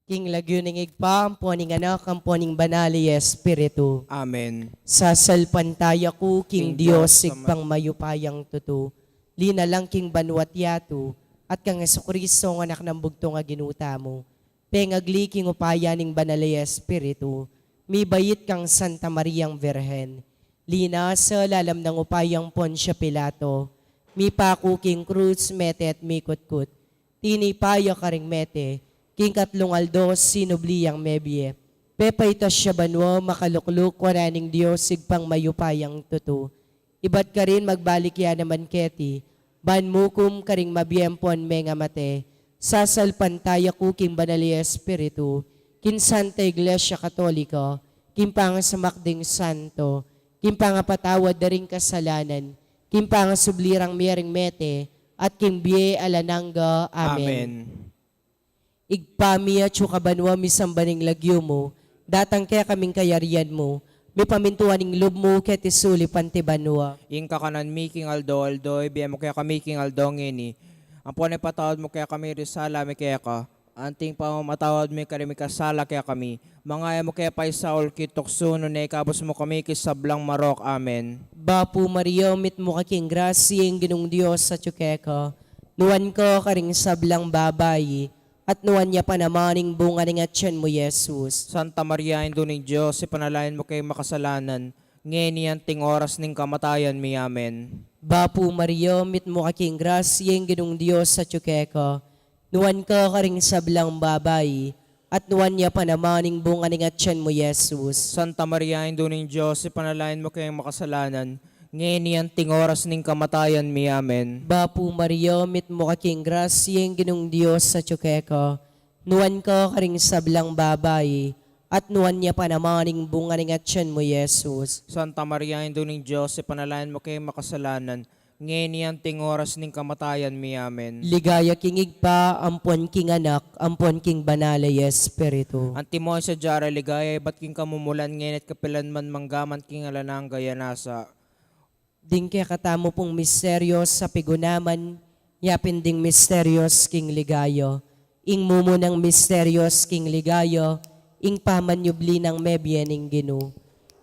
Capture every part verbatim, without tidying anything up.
King lagyu ning Ibpa, ampo ning Anak, ampo ning Banal a Espiritu. Amen. Sasalpantaya ku king King Dios, Dios, Ibpang mayupayang tutu. Linalang king banua't yatu, at kang Jesucristo, ang Anak nang bugtung a Ginu tamu. Pengagli king upaya ning Banal a Espiritu, mibait kang Santa Mariang Virgen. Linasa lalam nang upayang Poncio Pilato, mipaku king krus, mete at mikutkut. Tinipa ya karing mete, king katlung aldo sinubli yang mebie. Pepaitas ya banua, makalukluk wanan ning Dios Ibpang mayupayang tutu. Ibat karin magbalik ya naman keti, ban mukum karing mabie ampon mengamate. Sasalpantaya ku king Banal a Espiritu, king Santa Iglesia Katolika, king pangasamak ding santo, king pangapatawad da ring kasalanan, king pangasubli rang mie ring mete, at king bie alang angga. Amen. Amen. Ibpa mi, atsu ka banua, misamban ing lagyu mu, datang kekami ing kayarian mu, mipamintuan ing lub mu keti sulip anti banua. Ing kakanan mi king aldo-aldo, ibie mu kekami king aldo ngeni. Ampon ipatawad mu kekami ring sala mi keka, anti ing pamamatawad mi karing mikasala kekami. Manga e mu ke paisaul king tuksu, nune ikabus mu kami king sablang marok. Amen. Bapu Maria, mitmu ka king grasya, ing Ginung Dios atyu keka. Nuan ka karing sablang babai, at nuan ya pa naman ing bunga ning atyan mu, Jesus. Santa Maria, Indu ning Dios, ipanalangin mu kaming makasalanan, ngeni anting oras ning kamatayan mi. Amen. Bapu Maria, mitmu ka king grasya, ing Ginung Dios atyu keka. Nuan ka karing sablang babai, at nuan ya pa naman ing bunga ning atyan mu, Jesus. Santa Maria, Indu ning Dios, ipanalangin mu kaming makasalanan, ngeni anting oras ning kamatayan mi. Amen. Bapu Maria, mitmu ka king grasya, ing Ginung Dios atyu keka. Nuan ka karing sablang babai, at nuan ya pa naman ing bunga ning atyan mu, Jesus. Santa Maria, Indu ning Dios, ipanalangin mu kaming makasalanan, ngeni anting oras ning kamatayan mi. Amen. Ligaya king Ibpa, ampon king Anak, ampon king Banal a Espiritu. Antimo ing sadya rang ligaya, ibat king kamumulan, ngeni at kapilan man, mangga man king alang angga. Amen. Ding kekatamu pung misteryos a pigunaman, yapin ding misteryos king ligaya. Ing mumunang misteryos king ligaya, ing pamanyubli nang mebie ning Ginu.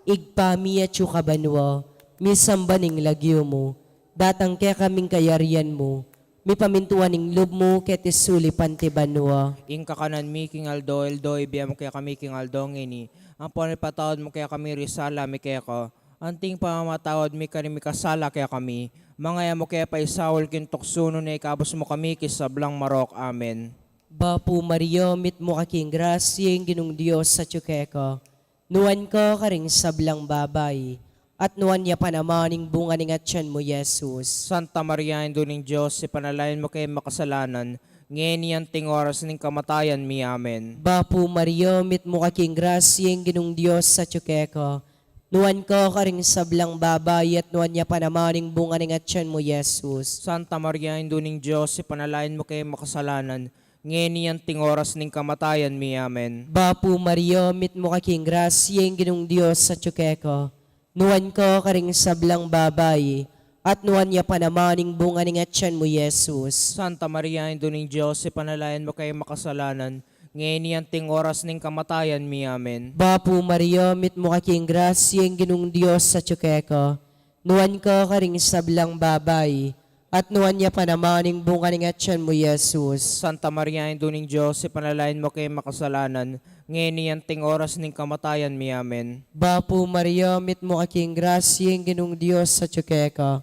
Ibpa mi atyu ka banua, misamban ing lagyu mu, datang kekami ing kayarian mu, mipamintuan ing lub mu keti sulip anti banua. Ing kakanan mi king aldo-aldo, ibie mu kekami king aldo ngeni. Ampon ipatawad mu kekami ring sala mi keka, anting pamamatawad mi karing mikasala kekami. Manga e mu ke paisaul king tuksu, nune ikabus mu kami king sablang marok. Amen. Bapu Maria, mitmu ka king grasya, ing Ginung Dios atyu keka. Nuan ka karing sablang babai, at nuan ya pa naman ing bunga ning atyan mu, Jesus. Santa Maria, Indu ning Dios, ipanalangin mu kaming makasalanan, ngeni anting oras ning kamatayan mi. Amen. Bapu Maria, mitmu ka king grasya, ing Ginung Dios atyu keka. Nuan ka karing sablang babai, at nuan ya pa naman ing bunga ning atyan mu, Jesus. Santa Maria, Indu ning Dios, ipanalangin mu kaming makasalanan, ngeni anting oras ning kamatayan mi. Amen. Bapu Maria, mitmu ka king grasya, ing Ginung Dios atyu keka. Nuan ka karing sablang babai, at nuan ya pa naman ing bunga ning atyan mu, Jesus. Santa Maria, Indu ning Dios, ipanalangin mu kaming makasalanan, ngeni anting oras ning kamatayan mi. Amen. Bapu Maria, mitmu ka king grasya, ing Ginung Dios atyu keka. Nuan ka karing sablang babai, at nuan ya pa naman ing bunga ning atyan mu, Jesus. Santa Maria, Indu ning Dios, ipanalangin mu kaming makasalanan, ngeni anting oras ning kamatayan mi. Amen. Bapu Maria, mitmu ka king grasya, ing Ginung Dios atyu keka.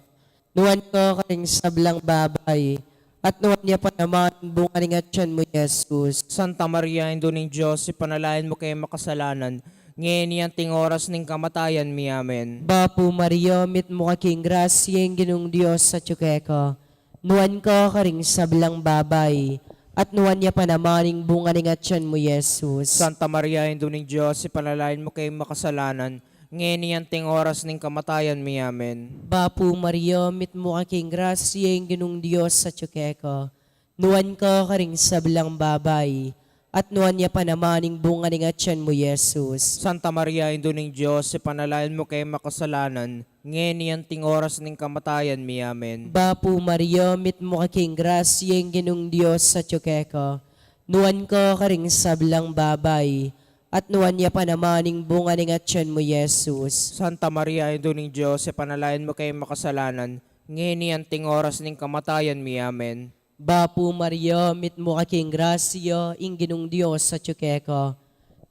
Nuan ka karing sablang babai, at nuan ya pa naman ing bunga ning atyan mu, Jesus. Santa Maria, Indu ning Dios, ipanalangin mu kaming makasalanan, ngeni anting oras ning kamatayan mi. Amen. Bapu Maria, mitmu ka king grasya, ing Ginung Dios atyu keka. Nuan ka karing sablang babai, at nuan ya pa naman ing bunga ning atyan mu, Jesus. Santa Maria, Indu ning Dios, ipanalangin mu kaming makasalanan, ngeni anting oras ning kamatayan mi. Amen. Bapu Maria, mitmu ka king grasya, ing Ginung Dios atyu keka. Nuan ka karing sablang babai, at nuan ya pa naman ing bunga ning atyan mu, Jesus. Santa Maria, Indu ning Dios, ipanalangin mu kaming makasalanan, ngeni anting oras ning kamatayan mi. Amen. Bapu Maria, mitmu ka king grasya, ing Ginung Dios atyu keka. Nuan ka karing sablang babai, at nuan ya pa naman ing bunga ning atyan mu, Jesus. Santa Maria, Indu ning Dios, ipanalangin mu keng makasalanan, ngeni anting oras ning kamatayan mi. Amen. Bapu Maria, mitmu ka king grasya, ing Ginung Dios atyu keka.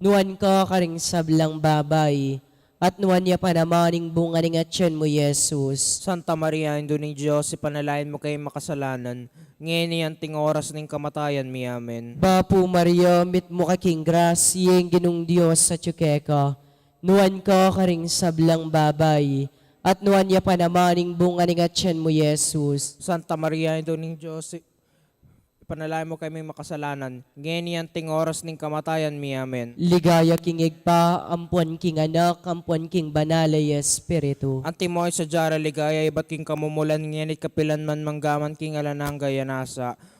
Nuan ka karing sablang babai, at nuan ya pa naman ing bunga ning atyan mu, Jesus. Santa Maria, Indu ning Dios, ipanalangin mu keng makasalanan, ngeni anting oras ning kamatayan mi. Amen. Bapu Maria, mitmu ka king grasya, ing Ginung Dios atyu keka. Nuan ka karing sablang babai, at nuan ya pa naman ing bunga ning atyan mu, Jesus. Santa Maria, Indu ning Dios, ipanalangin mu keng makasalanan, ngeni anting oras ning kamatayan mi. Amen. Ligaya king Ibpa, ampon king Anak, ampon king Banal a Espiritu. Antimo ing sadya rang ligaya ibat king kamumulan, ngeni't kapilan man, manggaman king alang angga. Amen.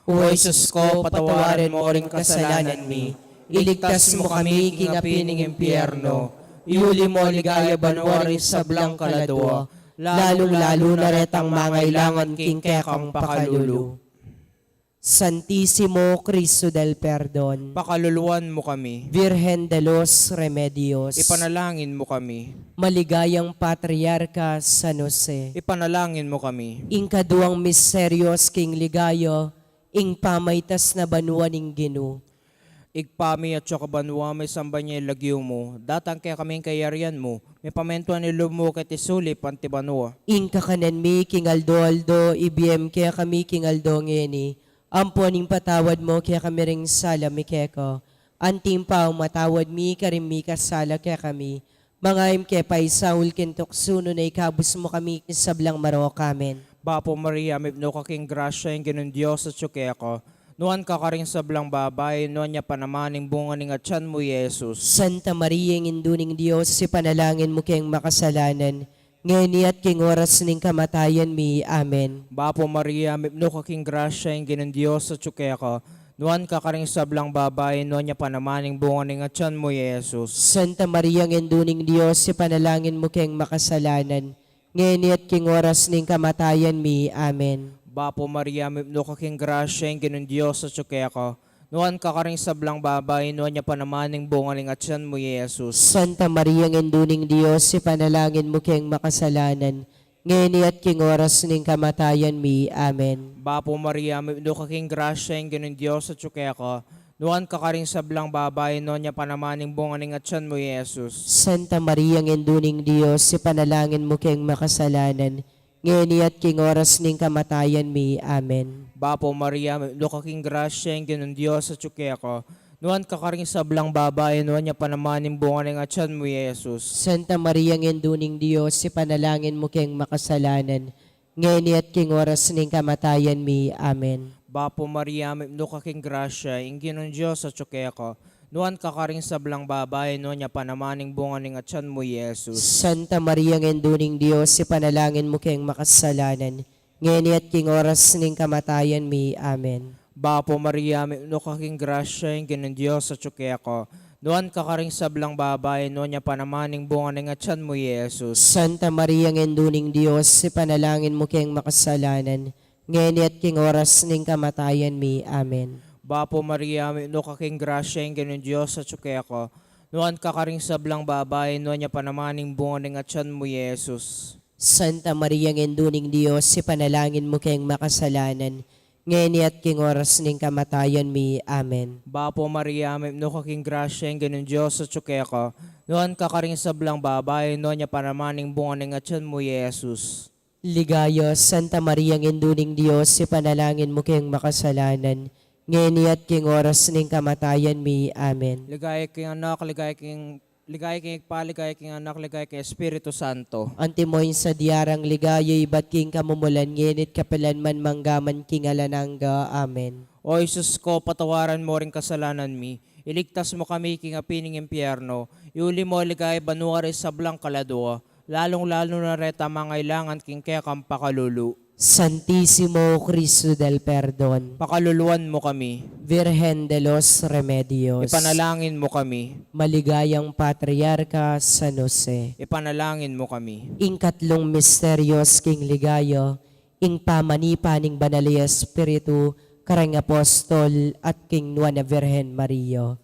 O Jesus ko, patawaran mo ring kasalanan mi, iligtas mo kami king api ning impyerno, iuli mo king ligaya banua ring sablang kaladua, lalung-lalu na retang mangailangan king kekang pakalulu. Santisimo Cristo del Perdon, pakaluluan mo kami. Virgen de los Remedios, ipanalangin mo kami. Maligayang Patriarka San Jose, ipanalangin mo kami. Ing kaduang misterios king ligaya, ing pamaitas na banua ning Ginu. Ibpa mi, atsu ka banua, misamban ya ing lagyu mu, datang kekami ing kayarian mu, mipamintuan ing lub mu keti sulip anti banua. Ing kakanan mi king aldo-aldo, ibie mu kekami king aldo ngeni, ampon ipatawad mu kekami ring sala mi keka, anti ing pamamatawad mi karing mikasala kekami, manga e mu ke paisaul king tuksu, nune ikabus mu kami king sablang marok. Amen. Bapu Maria, mipnu ka king grasya, ing Ginung Dios atyu keka. Nuan ka karing sablang babai, nuan ya pa naman ing bunga ning atyan mu, Jesus. Santa Maria, Indu ning Dios, ipanalangin mu keng makasalanan, ngeni at king oras ning kamatayan mi. Amen. Bapu Maria, mipnu ka king grasya, ing Ginung Dios atyu keka. Nuan ka karing sablang babai, nuan ya pa naman ing bunga ning atyan mu, Jesus. Santa Maria, Indu ning Dios, ipanalangin mu keng makasalanan, ngeni at king oras ning kamatayan mi. Amen. Bapu Maria, mipnu ka king grasya, ing Ginung Dios atyu keka. Nuan ka karing sablang babai, nuan ya pa naman ing bunga ning atyan mu, Jesus. Santa Maria, Indu ning Dios, ipanalangin mu keng makasalanan, ngeni at king oras ning kamatayan mi. Amen. Bapu Maria, mipnu ka king grasya, ing Ginung Dios atyu keka. Nuan ka karing sablang babai, nuan ya pa naman ing bunga ning atyan mu, Jesus. Santa Maria, Indu ning Dios, ipanalangin mu keng makasalanan, ngeni at king oras ning kamatayan mi. Amen. Bapu Maria, mipnu ka king grasya, ing Ginung Dios atyu keka. Nuan ka karing sablang babai, nuan ya pa naman ing bunga ning atyan mu, Jesus. Santa Maria, Indu ning Dios, ipanalangin mu keng makasalanan, ngeni at king oras ning kamatayan mi. Amen. Bapu Maria, mipnu ka king grasya, ing Ginung Dios atyu keka. Nuan ka karing sablang babai, nuan ya pa naman ing bunga ning atyan mu, Jesus. Santa Maria, Indu ning Dios, ipanalangin mu keng makasalanan, ngeni at king oras ning kamatayan mi. Amen. Bapu Maria, mipnu ka king grasya, ing Ginung Dios atyu keka. Nuan ka karing sablang babai, nuan ya pa naman ing bunga ning atyan mu, Jesus. Santa Maria, Indu ning Dios, ipanalangin mu keng makasalanan, ngeni at king oras ning kamatayan mi. Amen. Bapu Maria, mipnu ka king grasya, ing Ginung Dios atyu keka. Nuan ka karing sablang babai, nuan ya pa naman ing bunga ning atyan mu, Jesus. Santa Maria, Indu ning Dios, ipanalangin mu keng makasalanan, ngeni at king oras ning kamatayan mi. Amen. Bapu Maria, mipnu ka king grasya, ing Ginung Dios atyu keka. Nuan ka karing sablang babai, nuan ya pa naman ing bunga ning atyan mu, Jesus. Ligaya, Santa Maria, Indu ning Dios, ipanalangin mu keng makasalanan, ngeni at king oras ning kamatayan mi. Amen. Ligaya king Anak, ligaya king, ligaya king Ibpa, ligaya king Anak, ligaya king Espiritu Santo. Antimo ing sadya rang ligaya ibat king kamumulan, ngeni't kapilan man, manggaman king alang angga. Amen. O Jesus ko, patawaran mo ring kasalanan mi, iligtas mo kami king api ning impyerno, iuli mo king ligaya banua ring sablang kaladua, lalung-lalu na retang mangailangan king kekang pakalulu. Santisimo Cristo del Perdon, pakaluluan mo kami. Virgen de los Remedios, ipanalangin mo kami. Maligayang Patriarka San Jose, ipanalangin mo kami. Ing katlung misterios king ligaya, ing pamanipa ning Banal a Espiritu kareng apostol at king nuan a Virgen Maria.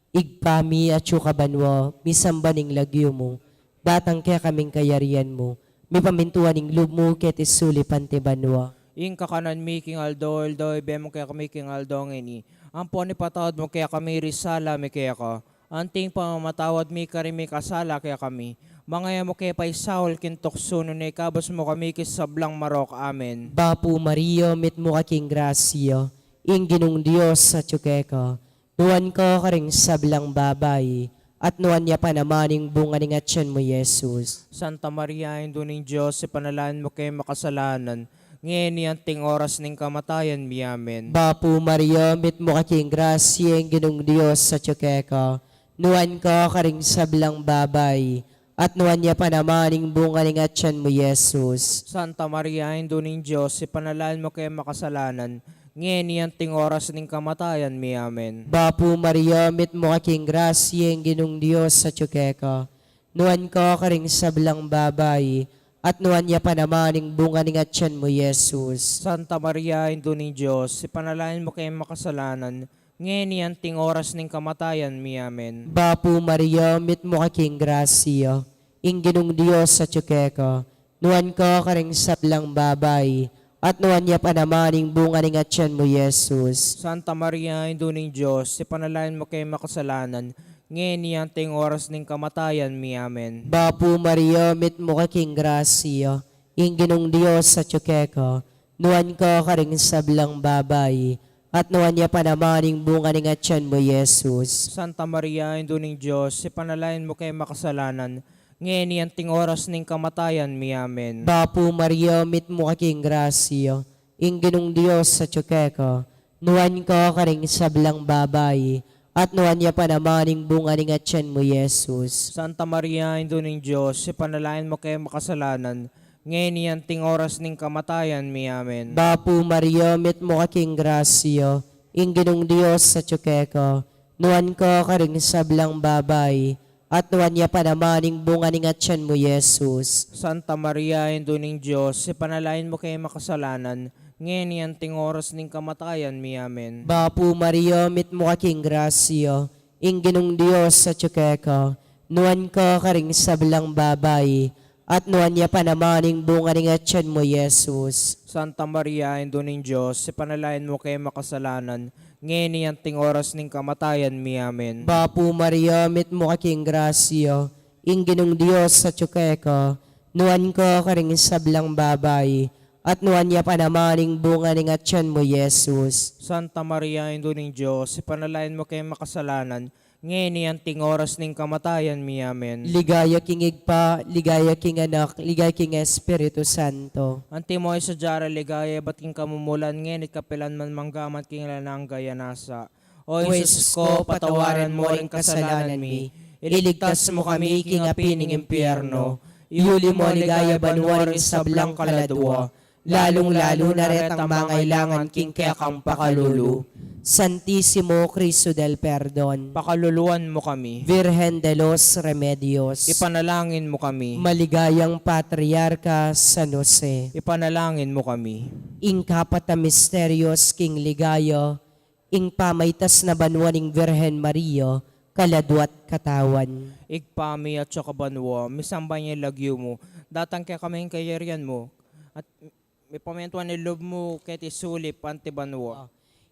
Ibpa mi, atsu ka banua, misamban ing lagyu mu, datang kekami ing kayarian mu, mipamintuan ing lub mu keti sulip anti banua. Ing kakanan mi king aldo-aldo ibie mu kekami king aldo ngeni. Ampon ipatawad mu kekami ring sala mi keka, anti ing pamamatawad mi karing mikasala kekami. Manga e mu ke paisaul king tuksu, nune ikabus mu kami king sablang marok. Amen. Bapu Maria, mitmu ka king grasya, ing Ginung Dios atyu keka. Nuan ka karing sablang babai, at nuan ya pa naman ing bunga ning atyan mu, Jesus. Santa Maria, Indu ning Dios, ipanalangin mu keng makasalanan, ngeni anting oras ning kamatayan mi. Amen. Bapu Maria, mitmu ka king grasya, ing Ginung Dios atyu keka. Nuan ka karing sablang babai, at nuan ya pa naman ing bunga ning atyan mu, Jesus. Santa Maria, Indu ning Dios, ipanalangin mu keng makasalanan, ngeni anting oras ning kamatayan mi. Amen. Bapu Maria, mitmu ka king grasya, ing Ginung Dios atyu keka. Nuan ka karing sablang babai, at nuan ya pa naman ing bunga ning atyan mu, Jesus. Santa Maria, Indu ning Dios, ipanalangin mu keng makasalanan, ngeni anting oras ning kamatayan mi. Amen. Bapu Maria, mitmu ka king grasya, ing Ginung Dios atyu keka. Nuan ka karing sablang babai, at nuan ya pa naman ing bunga ning atyan mu, Jesus. Santa Maria, Indu ning Dios, ipanalangin mu keng makasalanan, ngeni anting oras ning kamatayan mi. Amen. Bapu Maria, mitmu ka king grasya, ing Ginung Dios atyu keka. Nuan ka karing sablang babai, at nuan ya pa naman ing bunga ning atyan mu, Jesus. Santa Maria, Indu ning Dios, ipanalangin mu keng makasalanan, ngeni anting oras ning kamatayan mi. Amen. Bapu Maria, mitmu ka king grasya, ing Ginung Dios atyu keka. Nuan ka karing sablang babai, at nuan ya pa naman ing bunga ning atyan mu, Jesus. Santa Maria, Indu ning Dios, ipanalangin mu keng makasalanan, ngeni anting oras ning kamatayan mi. Amen. Bapu Maria, mitmu ka king grasya, ing Ginung Dios atyu keka. Nuan ka karing sablang babai, at nuan ya pa naman ing bunga ning atyan mu, Jesus. Santa Maria, Indu ning Dios, ipanalangin mu keng makasalanan, ngeni anting oras ning kamatayan mi. Amen. Bapu Maria, mitmu ka king grasya, ing Ginung Dios atyu keka. Nuan ka karing sablang babai, at nuan ya pa naman ing bunga ning atyan mu, Jesus. Santa Maria, Indu ning Dios, ipanalangin mu keng makasalanan, ngeni anting oras ning kamatayan mi. Amen. Bapu Maria, mitmu ka king grasya, ing Ginung Dios atyu keka. Nuan ka karing sablang babai, at nuan ya pa naman ing bunga ning atyan mu, Jesus. Santa Maria, Indu ning Dios, ipanalangin mu keng makasalanan, ngeni anting oras ning kamatayan mi. Amen. Ligaya king Ibpa, ligaya king Anak, ligaya king Espiritu Santo. Antimo ing sadya rang ligaya ibat king kamumulan, ngeni at kapilan man, mangga man king alang angga. Amen. O Jesus ko, patawaran mo ring kasalanan mi, iligtas mo kami king api ning impyerno, iuli mo king ligaya banua ring sablang kaladua, lalung-lalu na retang mangailangan king kekang pakalulu. Santisimo Cristo del Perdon, pakaluluan mo kami. Virgen de los Remedios, ipanalangin mo kami. Maligayang Patriarka San Jose, ipanalangin mo kami. Ing kapat a misteryos king ligaya, ing pamaitas na banua ning Virgen Maria, kaladua't katawan. Ibpa mi, atsu ka banua, misamban ya ing lagyu mu, datang kekami ing kayarian mu, at mipamintuan ing lub mu keti sulip anti banua.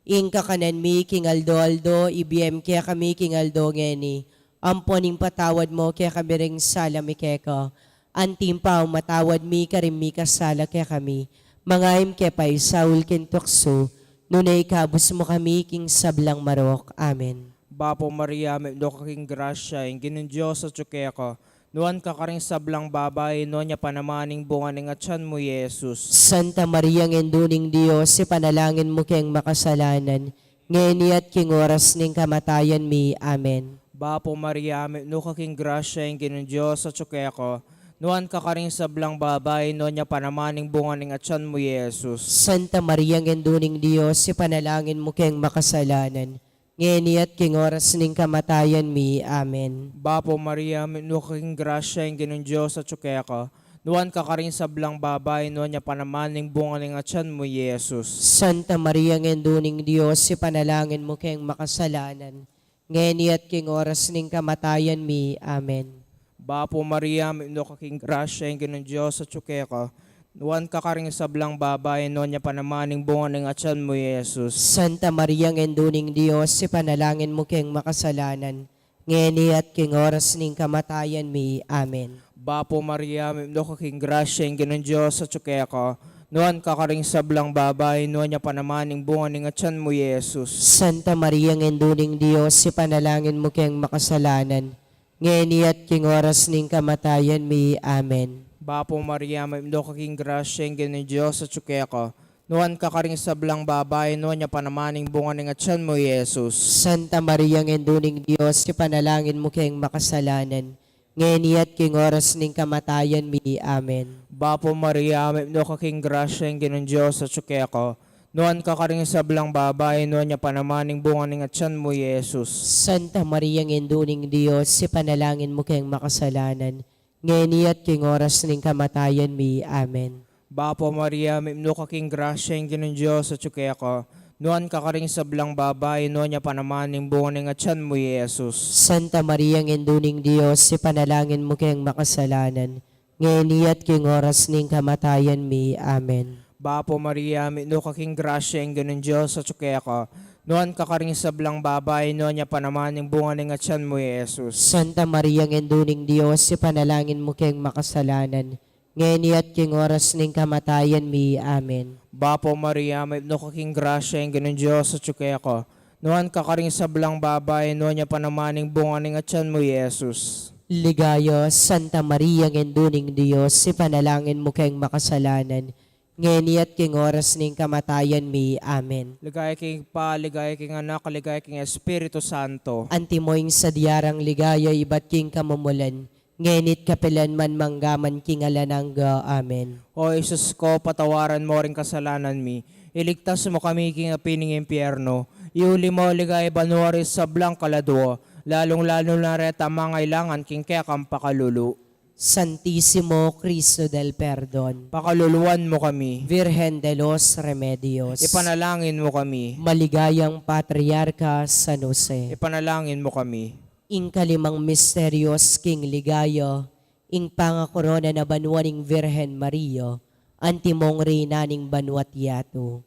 Ing kakanan mi king aldo-aldo ibie mu kekami king aldo ngeni, ampon ipatawad mu kekami ring sala mi keka, anti ing pamamatawad mi karing mikasala kekami. Manga e mu ke paisaul king tuksu, nune ikabus mu kami king sablang marok. Amen. Bapu Maria, mitmu ka king grasya, ing Ginung Dios atyu keka. Nuan ka karing sablang babai, nuan ya pa naman ing bunga ning atyan mu, Jesus. Santa Maria, Indu ning Dios, ipanalangin mu keng makasalanan, ngeni at king oras ning kamatayan mi. Amen. Bapu Maria, mitmu ka king grasya, ing Ginung Dios atyu keka. Nuan ka karing sablang babai, nuan ya pa naman ing bunga ning atyan mu, Jesus. Santa Maria, Indu ning Dios, ipanalangin mu keng makasalanan, ngeni at king oras ning kamatayan mi. Amen. Bapu Maria, mitmu ka king grasya, ing Ginung Dios atyu keka. Nuan ka karing sablang babai, nuan ya pa naman ing bunga ning atyan mu, Jesus. Santa Maria, Indu ning Dios, ipanalangin mu keng makasalanan, ngeni at king oras ning kamatayan mi. Amen. Bapu Maria, mipnu ka king grasya, ing Ginung Dios atyu keka. Nuan ka karing sablang babai, nuan ya pa naman ing bunga ning atyan mu, Jesus. Santa Maria, Indu ning Dios, ipanalangin mu keng makasalanan, ngeni at king oras ning kamatayan mi. Amen. Bapu Maria, mipnu ka king grasya, ing Ginung Dios atyu keka. Nuan ka karing sablang babai, nuan ya pa naman ing bunga ning atyan mu, Jesus. Santa Maria, Indu ning Dios, ipanalangin mu keng makasalanan, ngeni at king oras ning kamatayan mi. Amen. Bapu Maria, mipnu ka king grasya, ing Ginung Dios atyu keka. Nuan ka karing sablang babai, nuan ya pa naman ing bunga ning atyan mu, Jesus. Santa Maria, Indu ning Dios, ipanalangin mu keng makasalanan, ngeni at king oras ning kamatayan mi. Amen. Bapu Maria, mipnu ka king grasya, ing Ginung Dios atyu keka. Nuan ka karing sablang babai, nuan ya pa naman ing bunga ning atyan mu, Jesus. Santa Maria, Indu ning Dios, ipanalangin mu keng makasalanan, ngeni at king oras ning kamatayan mi. Amen. Bapu Maria, mipnu ka king grasya, ing Ginung Dios atyu keka. Nuan ka karing sablang babai, nuan ya pa naman ing bunga ning atyan mu, Jesus. Santa Maria, Indu ning Dios, ipanalangin mu keng makasalanan, ngeni at king oras ning kamatayan mi. Amen. Bapu Maria, mipnu ka king grasya, ing Ginung Dios atyu keka. Nuan ka karing sablang babai, nuan ya pa naman ing bunga ning atyan mu, Jesus. Santa Maria, Indu ning Dios, ipanalangin mu keng makasalanan, ngeni at king oras ning kamatayan mi. Amen. Bapu Maria, mipnu ka king grasya, ing Ginung Dios atyu keka. Nuan ka karing sablang babai, nuan ya pa naman ing bunga ning atyan mu, Jesus. Ligaya, Santa Maria, Indu ning Dios, ipanalangin mu keng makasalanan, ngeni at king oras ning kamatayan mi. Amen. Ligaya king Ibpa, ligaya king Anak, ligaya king Espiritu Santo. Antimo ing sadya rang ligaya ibat king kamumulan, ngeni't kapilan man, manggaman king alang angga. Amen. O Jesus ko, patawaran mo ring kasalanan mi, iligtas mo kami king api ning impyerno, iuli mo king banua ring sablang kaladua, lalung-lalu na retang mangailangan king kekang pakalulu. Santisimo Cristo del Perdon, pakaluluan mo kami. Virgen de los Remedios, ipanalangin mo kami. Maligayang Patriarka San Jose, ipanalangin mo kami. Ing kalimang misterios king ligaya, ing pangakorona na banua ning Virgen Maria, antimong reyna ning banua't yatu.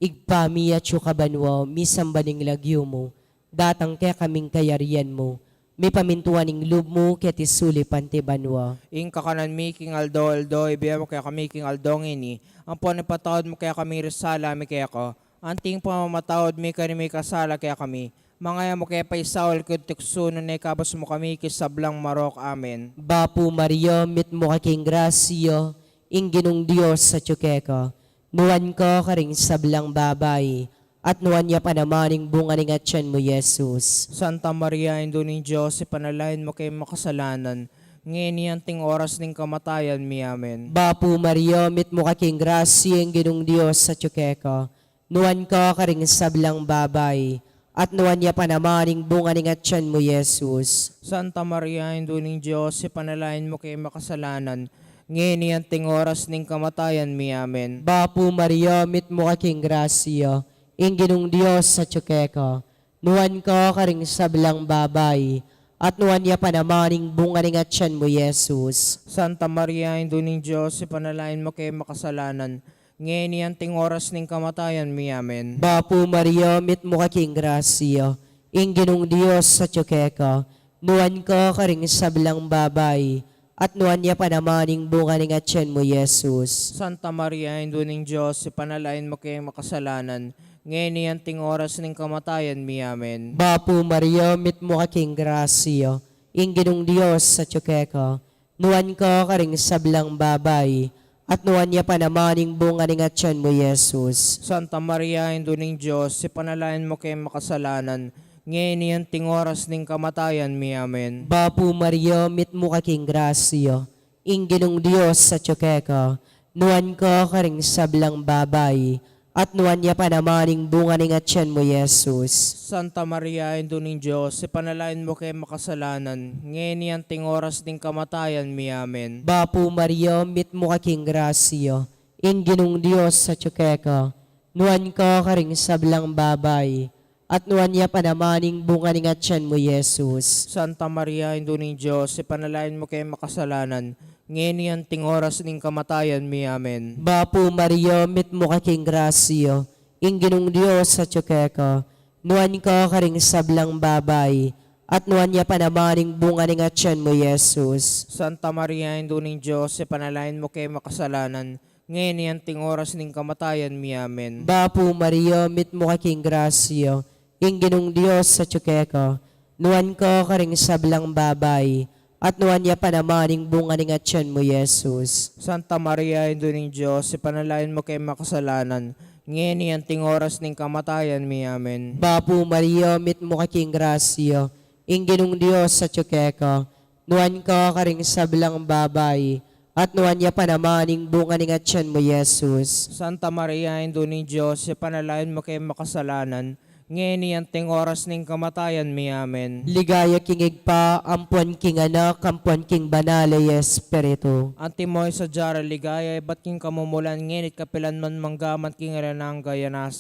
Ibpa mi atsu ka banua, misamban ing lagyu mu, datang kekami ing kayarian mu, mipamintuan ing lub mu keti sulip anti banua. Ing kakanan mi king aldo-aldo, ibie mu kekami king aldo ngeni, ampon ipatawad mu kekami ring sala mi keka, anti ing pamamatawad mi karing mikasala kekami, manga e mu ke paisaul king tuksu, nune ikabus mu kami king sablang marok. Amen. Bapu Maria, mitmu ka king grasya, ing Ginung Dios atyu keka. Nuan ka karing sablang babai, at nuan ya pa naman ing bunga ning atyan mu, Jesus. Santa Maria, Indu ning Dios, ipanalangin mu keng makasalanan, ngeni anting oras ning kamatayan mi. Amen. Bapu Maria, mitmu ka king grasya, ing Ginung Dios atyu keka. Nuan ka karing sablang babai, at nuan ya pa naman ing bunga ning atyan mu, Jesus. Santa Maria, Indu ning Dios, ipanalangin mu keng makasalanan, ngeni anting oras ning kamatayan mi. Amen. Bapu Maria, mitmu ka king grasya, ing Ginung Dios atyu keka. Nuan ka karing sablang babai, at nuan ya pa naman ing bunga ning atyan mu, Jesus. Santa Maria, Indu ning Dios, ipanalangin mu keng makasalanan, ngeni anting oras ning kamatayan mi. Amen. Bapu Maria, mitmu ka king grasya, ing Ginung Dios atyu keka. Nuan ka karing sablang babai, at nuan ya pa naman ing bunga ning atyan mu, Jesus. Santa Maria, Indu ning Dios, ipanalangin mu keng makasalanan, ngeni anting oras ning kamatayan mi. Amen. Bapu Maria, mitmu ka king grasya, ing Ginung Dios atyu keka. Nuan ka karing sablang babai, at nuan ya pa naman ing bunga ning atyan mu, Jesus. Santa Maria, Indu ning Dios, ipanalangin mu keng makasalanan, ngeni anting oras ning kamatayan mi. Amen. Bapu Maria, mitmu ka king grasya, ing Ginung Dios atyu keka. Nuan ka karing sablang babai, at nuan ya pa naman ing bunga ning atian mu, Jesus. Santa Maria, Indu ning Dios, ipanalangin mu keng makasalanan, ngeni anting oras ning kamatayan mi. Amen. Bapu Maria, mitmu ka king grasya, ing Ginung Dios atyu keka, nuan ka karing sablang babai, at nuan ya pa naman ing bunga ning atian mu, Jesus. Santa Maria, Indu ning Dios, ipanalangin mu keng makasalanan, ngeni anting oras ning kamatayan mi. Amen. Bapu Maria, mitmu ka king grasya, ing Ginung Dios atyu keka, nuan ka karing sablang babai, at nuan ya pa naman ing bunga ning atian mu, Jesus. Santa Maria, Indu ning Dios, ipanalangin mu keng makasalanan, ngeni anting oras ning kamatayan mi. Amen. Bapu Maria, mitmu ka king grasya, ing Ginung Dios atyu keka, nuan ka karing sablang babai, at nuan ya pa naman ing bunga ning atian mu, Jesus. Santa Maria, Indu ning Dios, ipanalangin mu keng makasalanan, ngeni anting oras ning kamatayan mi. Amen. Bapu Maria, mitmu ka king grasya, ing Ginung Dios atyu keka, nuan ka karing sablang babai, at nuan ya pa naman ing bunga ning atian mu, Jesus. Santa Maria, Indu ning Dios, ipanalangin mu keng makasalanan, ngeni anting oras ning kamatayan mi. Amen. Ligaya king Ibpa, ampon king Anak, ampon king Banal a Espiritu. Antimo ing sadya rang ligaya ibat king kamumulan, ngeni't kapilan man, manggaman king alang angga. Amen.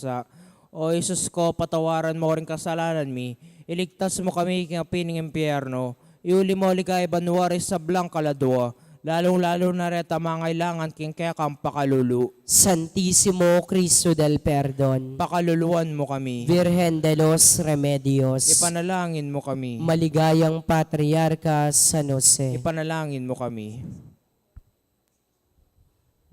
O Jesus ko, patawaran mu ring kasalanan mi, iligtas mu kami king api ning impyerno, iuli mu king ligaya banua ring sablang kaladua, lalung-lalu na retang mangailangan king kekang pakalulu. Santisimo Cristo del Perdon. Pakaluluan mu kami. Virgen de los Remedios. Ipanalangin mu kami. Maligayang Patriarka San Jose. Ipanalangin mu kami.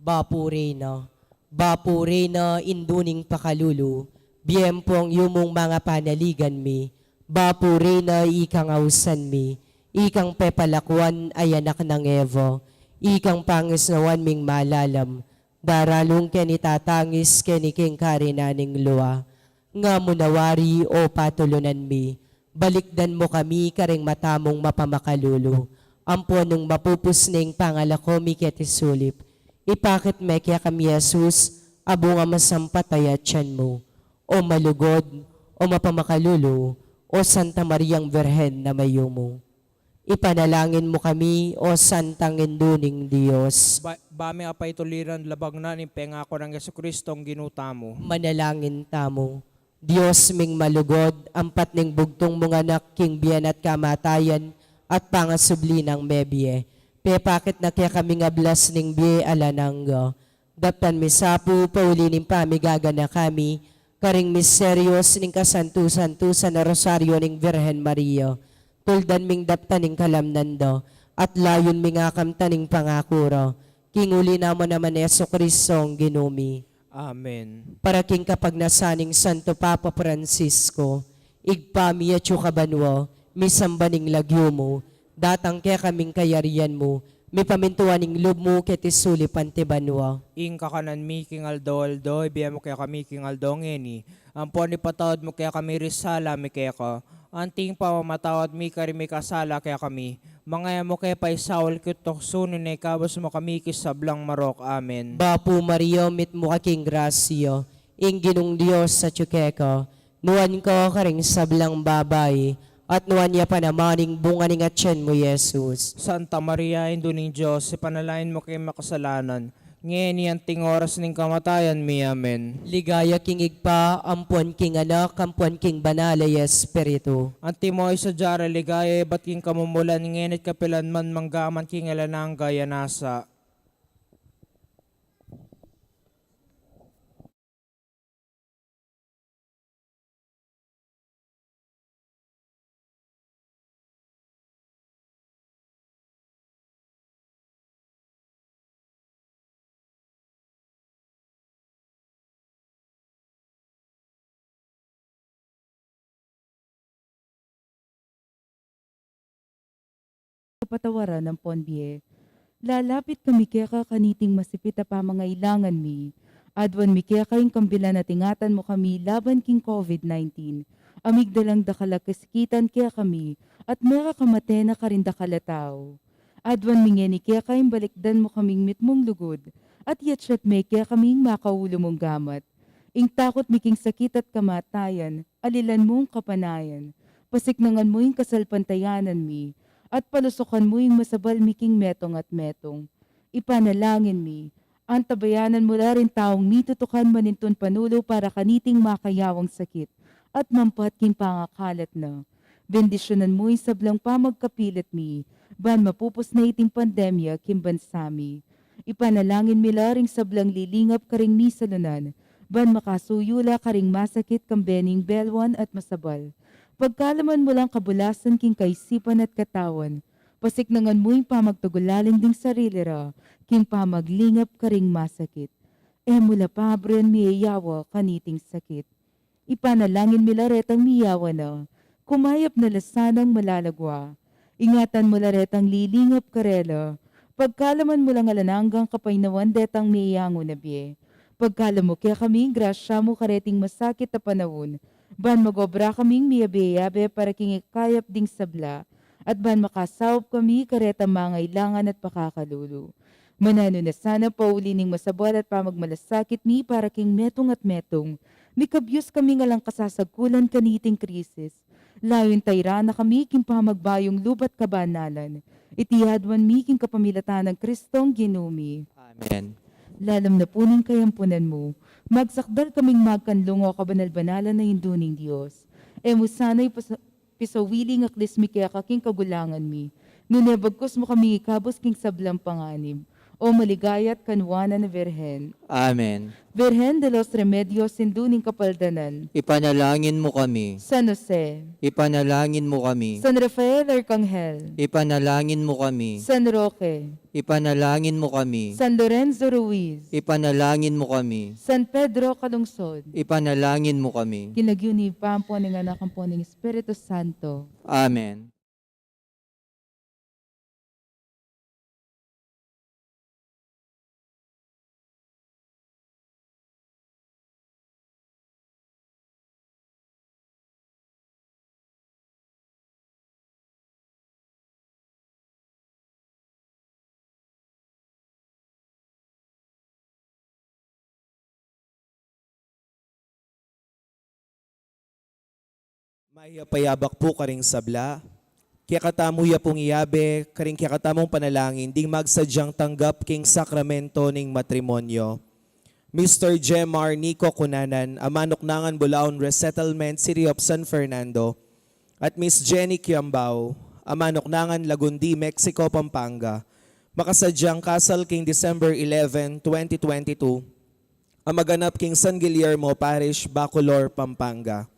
Bapu Reyna, Bapu Reyna, Indu ning pakalulu, bie ampong yumung mangapanaligan mi, Bapu Reyna, ikang ausan mi, ikang pepalakuan a anak nang Eva, ikang pangisnawan ming malalam, daralung keni tatangis keni king karinan ning lua. Nga mu na wari, o patulunan mi, balikdan mu kami karing mata mung mapamakalulu, ampon nung mapupus ne ing pangalako mi keti sulip, ipakit me kekami i Jesus, a bunga masampat a atian mu. O malugud, o mapamakalulu, o Santa Mariang Virgen a mayumu. Ipanalangin mu kami, o Santang Indu ning Dios. Ba, ba mi apaituliran labang na ning pengaku nang Jesucristong Ginu tamu. Manalangin tamu. Dios ming malugud, ampat ning bugtung mung Anak king bie na't kamatayan at pangasubli nang mebie, pepakit na kekami ing ablas ning bie alang angga. Daptan mi sa pu, pauli ning pamigaganaka mi karing misterios ning kasantu-santusan a Rosario ning Virgen Maria, tuldan ming daptan ing kalamnan da, at layun ming akamtan ing pangaku ra, king uli na mu naman Jesucristong Ginu mi. Amen. Para king kapagnasan ning Santo Papa Francisco, Ibpa mi atsu ka banua, misamban ing lagyu mu, datang kekami ing kayarian mu, mipamintuan ing lub mu keti sulip anti banua. Ing kakanan mi king aldo-aldo, ibie mu kekami king aldo ngeni, ampon ipatawad mu kekami ring sala mi keka, anti ing pamamatawad mi karing mikasala kekami, manga e mu ke paisaul king tuksu, nune ikabus mu kami king sablang marok. Amen. Bapu Maria, mitmu ka king grasya, ing Ginung Dios atyu keka, nuan ka karing sablang babai, at nuan ya pa naman ing bunga ning atian mu, Jesus. Santa Maria, Indu ning Dios, ipanalangin mu keng makasalanan, ngeni anting oras ning kamatayan mi. Amen. Ligaya king Ibpa, ampon king Anak, ampon king Banal a Espiritu. Antimo ing sadya rang ligaya ibat king kamumulan, ngeni't kapilan man, manggaman king alang angga. Amen. Kapatawaran ampon bie. Lalapit kami keka kaniting masipit a pamangailangan mi. Aduan mi keka ing kambilan at ingatan mu kami laban king COVID nineteen. A migdalang dakal a kasikitan kekami, at mekakamate na karing dakal a tau. Aduan mi ngeni keka ing balikdan mu kaming mitmung lugud, at yatsat me kekami ing makaulu mung gamat. Ing takut mi king sakit at kamatayan, alilan mung kapanayan. Pasiknangan mu ing kasalpantayanan mi, at palusukan mu ing masabal mi king metung at metung. Ipanalangin mi, antabayanan mu la ring taung mitutukan manintun panulu para kaniting makayawang sakit, at mampat king pangakalat na. Bendisyunan mu ing sablang pamagkapilit mi, ban mapupus na iting pandemya king bansa mi. Ipanalangin mi la ring sablang lilingap karing misalunan, ban makasuyu la karing masakit kambe ning belwan at masabal. Pagkalaman mu lang kabulasan king kaisipan at katawan, pasiknangan mu ing pamagtagulaling ding sarili ra, king pamaglingap karing masakit. E mu la pabrian miyayawa kaniting sakit. Ipanalangin mi la retang miyawa na, kumayap na la sanang malalagwa. Ingatan mu la retang lilingap karela, pagkalaman mu lang alang anggang kapaynawan detang miyangu na bie. Pagkalam mu kekami ing grasya mu kareting masakit a panaun, ban magobra kaming miyabe-yabe para king ikayap ding sabla, at ban makasaup kami karetang mangailangan at pakakalulu. Mananu na sana pauli ning masabal at pamagmalasakit mi para king metung at metung, mikabyus kaming alang kasasagkulan kaniting krisis. Layun tayra na kami king pamagbayung luba't kabanalan. Iti aduan mi king kapamilatan nang Kristong Ginu mi. Amen. Lalam na pu ning kayampunan mu, magsakdal kaming magkanlung, o kabanal-banalan a Indu ning Dios. E mu sana ipas- pisawili ing aklis mi keka king kagulangan mi, nune bagkus mu kaming ikabus king sablang panganib, O maligaya at kanuanan a Birhen. Amen. Birhen de los Remedios, Indu ning Kapaldanan. Ipanalangin mu kami. San Jose. Ipanalangin mu kami. San Rafael Arcangel. Ipanalangin mu kami. San Roque. Ipanalangin mu kami. San Lorenzo Ruiz. Ipanalangin mu kami. San Pedro Calungsod. Ipanalangin mu kami. King lagyu ning Ibpa, ampo ning Anak, ampo ning Espiritu Santo. Amen. Mayap a yabak pu karing sabla. Kekatamu ya pung iyabe karing kekatamung panalangin ding magsadyang tanggap king sakramento ning matrimonyo. Mister Jemar Nico Cunanan, a manuknangan Bulaon Resettlement, City of San Fernando, at Miss Jenny Kiambao, a manuknangan Lagundi, Mexico, Pampanga, makasadyang kasal king December eleven, twenty twenty-two, a maganap king San Guillermo Parish, Bacolor, Pampanga.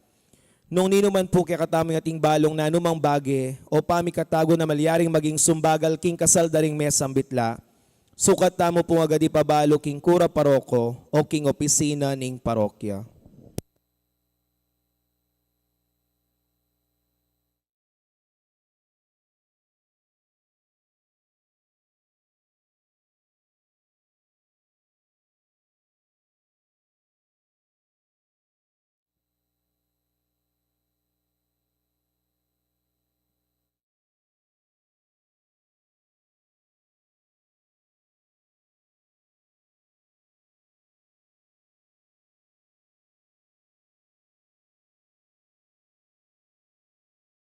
Nung ninuman pu kekatamu ing ating balung nanumang bage o pamikatagun a malyaring maging sumbagal king kasal da ring mesambitla, sukat tamu pung agad ipabalu king kura paroko o king opisina ning parokya.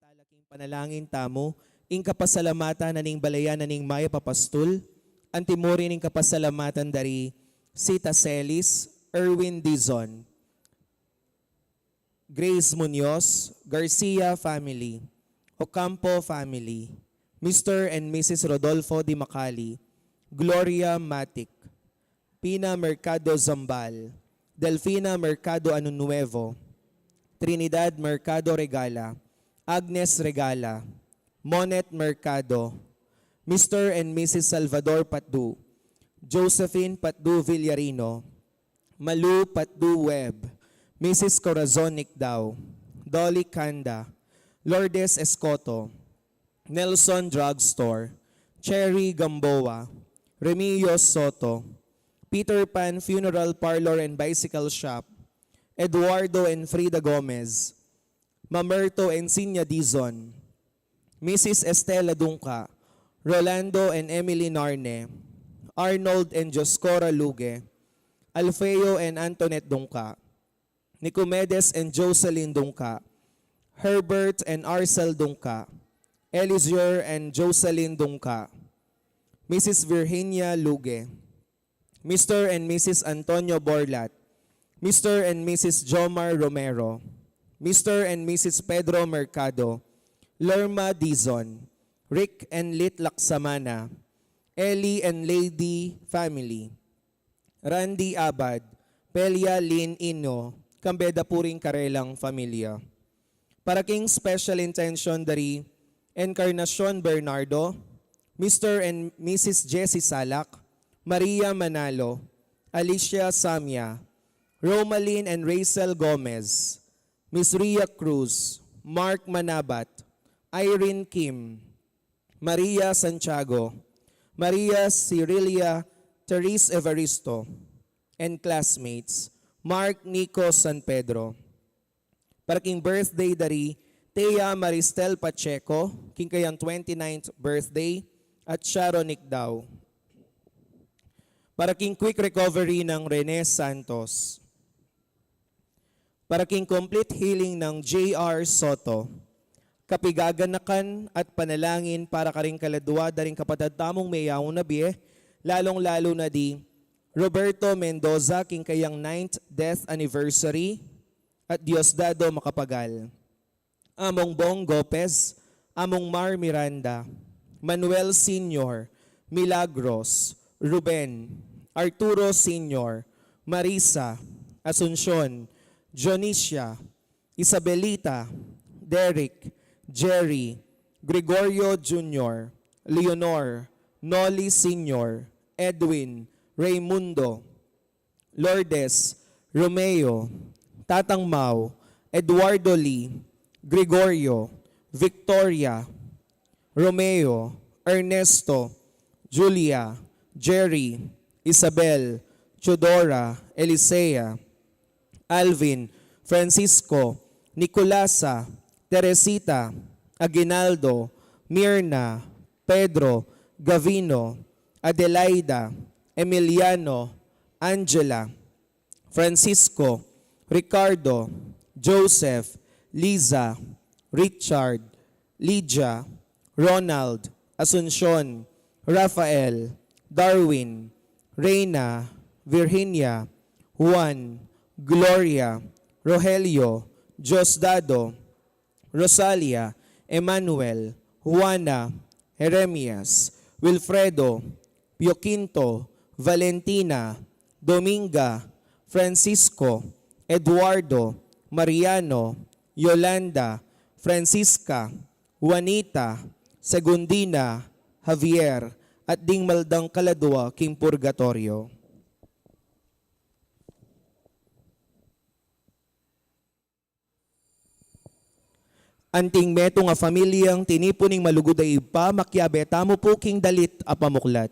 Tala king panalangin tamu ing kapasalamatan na ning balayan na ning Mayap a Pastul, anti mu rin ing kapasalamatan da ri Sita Celis, Erwin Dizon, Grace Muñoz, Garcia family, Ocampo family, Mister and Missus Rodolfo Di Macali, Gloria Matic, Pina Mercado Zambal, Delfina Mercado Anunuevo, Trinidad Mercado Regala, Agnes Regala, Monet Mercado, Mister and Missus Salvador Patdu, Josephine Patdu Villarino, Malu Patdu Webb, Missus Corazon Nicdao, Dolly Canda, Lourdes Escoto, Nelson Drugstore, Cherry Gamboa, Remillo Soto, Peter Pan Funeral Parlor and Bicycle Shop, Eduardo and Frida Gomez, Mamerto Encinia Dizon, Missus Estela Dungca, Rolando and Emily Narne, Arnold and Dioscora Luge, Alfeo and Antoinette Dungca, Nicomedes and Jocelyn Dungca, Herbert and Arcel Dungca, Elizur and Jocelyn Dungca, Missus Virginia Luge, Mister and Missus Antonio Borlat, Mister and Missus Jomar Romero, Mister and Missus Pedro Mercado, Lerma Dizon, Rick and Lit Laksamana, Ellie and Lady family, Randy Abad, Pelia Lynn Ino, kambe da pu ring karelang familia. Para king special intention dari Encarnacion Bernardo, Mister and Missus Jessie Salak, Maria Manalo, Alicia Samia, Romalyn and Rachel Gomez, Miss Ria Cruz, Mark Manabat, Irene Kim, Maria Santiago, Maria Cirilia, Therese Evaristo, and classmates, Mark Nico San Pedro. Para king birthday dari Thea Maristel Pacheco, king kayang twenty-ninth birthday, at Sharon Nicdao. Para king quick recovery ng Rene Santos. Para king complete healing ng J R Soto. Kapigaganakan at panalangin para karing kaladwa da ring kapatad tamung meyaun na bie, lalong-lalo na di Roberto Mendoza, king kayang ninth death anniversary, at Diosdado Macapagal. Among Bong Gopez, Among Mar Miranda, Manuel Senior, Milagros, Ruben, Arturo Senior, Marisa, Asuncion, Dionisia, Isabelita, Derek, Jerry, Gregorio Junior, Leonor, Noli Senior, Edwin, Raymundo, Lourdes, Romeo, Tatang Mau, Eduardo Lee, Gregorio, Victoria, Romeo, Ernesto, Julia, Jerry, Isabel, Teodora, Elisea, Alvin, Francisco, Nicolasa, Teresita, Aguinaldo, Mirna, Pedro, Gavino, Adelaida, Emiliano, Angela, Francisco, Ricardo, Joseph, Liza, Richard, Lydia, Ronald, Asuncion, Rafael, Darwin, Reina, Virginia, Juan, Gloria, Rogelio, Diosdado, Rosalia, Emmanuel, Juana, Jeremias, Wilfredo, Pio Quinto, Valentina, Dominga, Francisco, Eduardo, Mariano, Yolanda, Francisca, Juanita, Segundina, Javier, at ding mal dang kaladwa king purgatoryo. Anting metung a familiang tinipun ning malugud a Ibpa, makiabe tamu pu king dalit a pamuklat.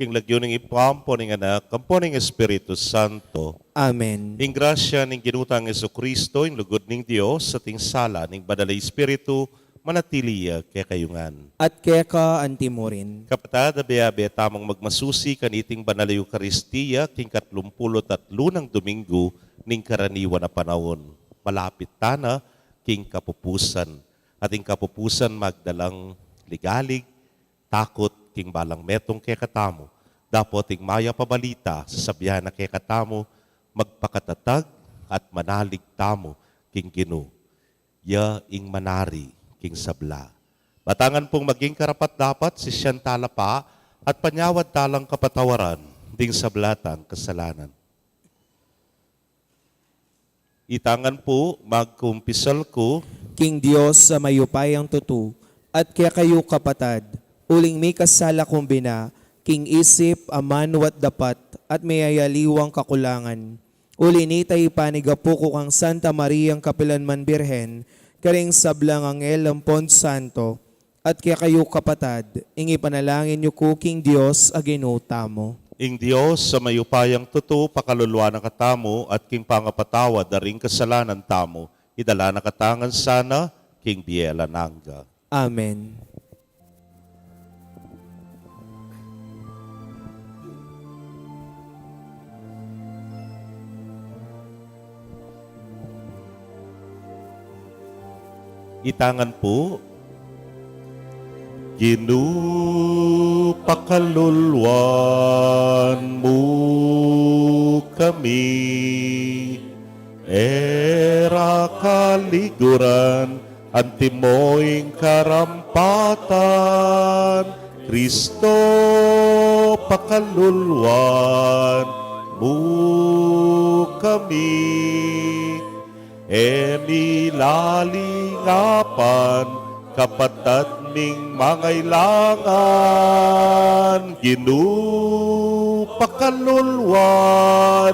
King lagyu ning Ibpa, ampo ning Anak, ampo ning Espiritu Santo. Amen. Ing grasya ning Ginu tang Jesucristo, ing lugud ning Dios, at ing sala ning Banal a Espiritu, manatili ya kekayu ngan. At keka antimurin. Kapatad, abe-abe tamung magmasusi kaniting Banal a Eukaristia, king katlumpulu't tatlu nang Domingo ning karaniwan a panaun. Malapit tana king kapupusan. At ing kapupusan magdalang ligalig, takut king balang metung kekatamu, dapot ing mayap a balita sasabian na kekatamu, magpakatatag at manalig tamu king Ginu. Ya ing manari king sabla. Batangan pung maging karapat-dapat, sisian tala pa at panyawad talang kapatawaran ding sabla tang kasalanan. Itangan pu, magkumpisal ku king Dios a mayupayang tutu, at kekayu kapatad, uling mikasala kung bina, king isip, amanu at dapat, at miyayaliwang kakulangan. Uli nita ipanigapu ku kang Santa Mariang kapilanman Birhen, karing sablang anghel ampon santo, at kekayu kapatad, ing ipanalangin yu ku king Dios a Ginu tamu. Ing Dios a mayupayang tutu, pakaluluan na katamu, at king pangapatawad da ring kasalanan tamu, idala na katamu ngan sana king bie alang angga. Amen. Itangan pu. Ginu, pakaluluan mu kami, e ra kaliguran, antimo ing karampatan, Kristo, pakaluluan mu kami. E mi lalingapan, kapatad ming mangailangan, Ginu, pakaluluan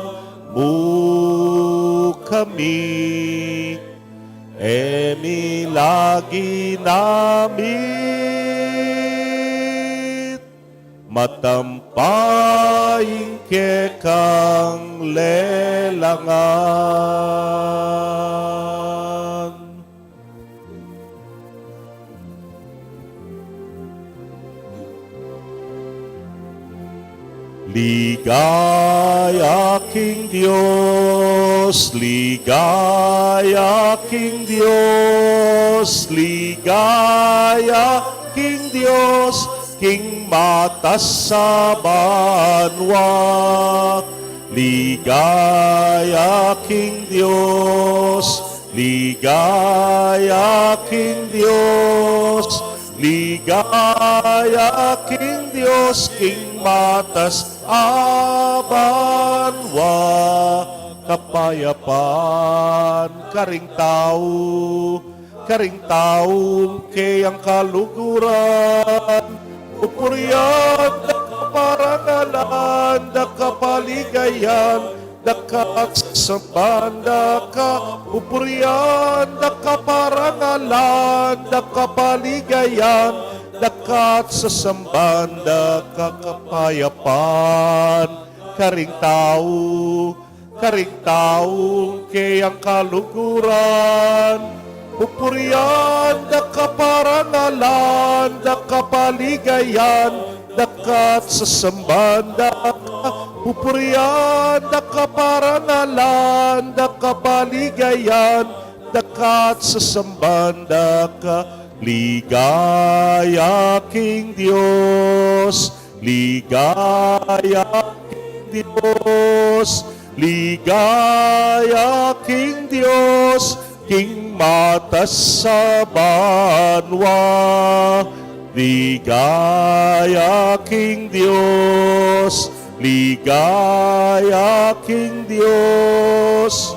mu kami. E mi lagi namit matampa ing kekang lelangan. Ligaya king Dios, ligaya king Dios, ligaya king Dios, king matas a banua. Ligaya king Dios, ligaya king Dios, ligaya king Dios, king matas a banua. Kapayapan karing tau, karing taung keyang kaluguran. Pupurian da ka, parangalan da ka, paligayan da ka, at sasamban da ka. Pupurian da ka, parangalan da ka, paligayan da ka, at sasamban da ka. Kapayapan karing tau, karing taung keyang kaluguran. Pupurian da ka, parangalan da ka, paligayan da ka, at sasamban da ka. Pupurian da ka, parangalan da ka, paligayan da ka, at sasamban da ka. Ligaya king Dios, ligaya king Dios, ligaya king Dios, king matas a banua. Ligaya king Dios, ligaya king Dios.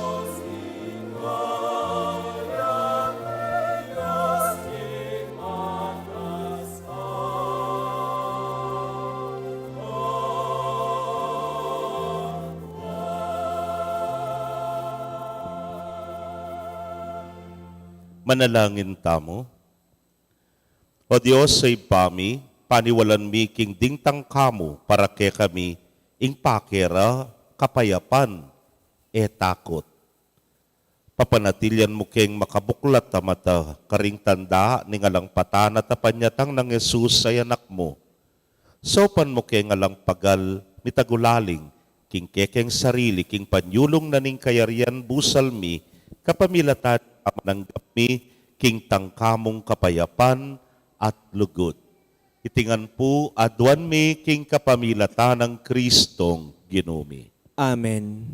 Manalangin tamu. O Dios a Ibpa mi, Paniwalan mi king ding tangka mu para kekami ing pake ra, kapayapan, e takut. Papanatilian mu keng makabuklat a mata karing tanda ning alang patan at apanyatang nang Jesus a Anak mu. Saupan mu keng alang pagal mitagulaling king kekeng sarili king panyulung na ning kayarian busal mi, kapamilatan a mananggap mi king tangka mung kapayapan at lugud. Iti ngan pu aduan mi king kapamilatan nang Kristong Ginu mi. Amen.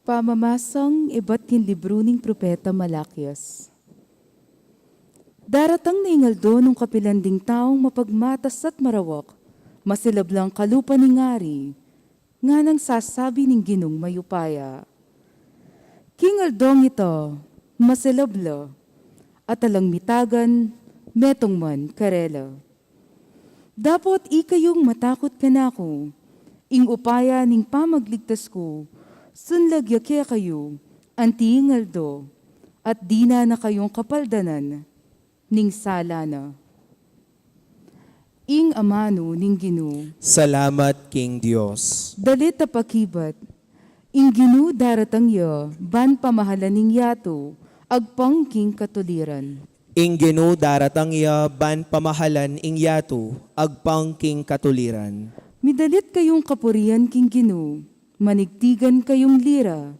Pamamasang ibat king libru ning propeta Malakias. Daratang na ing aldo nung kapilan ding taung mapagmatas at marawak, masilab lang kalupa ning ari, nganang sasabi ning Ginung mayupaya. King aldong ita, masilab la, at alang mitagan, metung man karela. Dapot ikayung matakut kanaku, ing upaya ning pamagligtas ku, sunlag ya kekayu, anti ing aldo, at dinan na kayung kapaldanan ning sala na. Ing amanu ning Ginu. Salamat king Dios. Dalit a pakibat. Ing Ginu daratang ya, ban pamahalan ing yatu, agpang king katuliran. Ing Ginu daratang ya, ban pamahalan ing yatu, agpang king katuliran. Midalit kayung kapurian king Ginu, manigtigan kayung lira,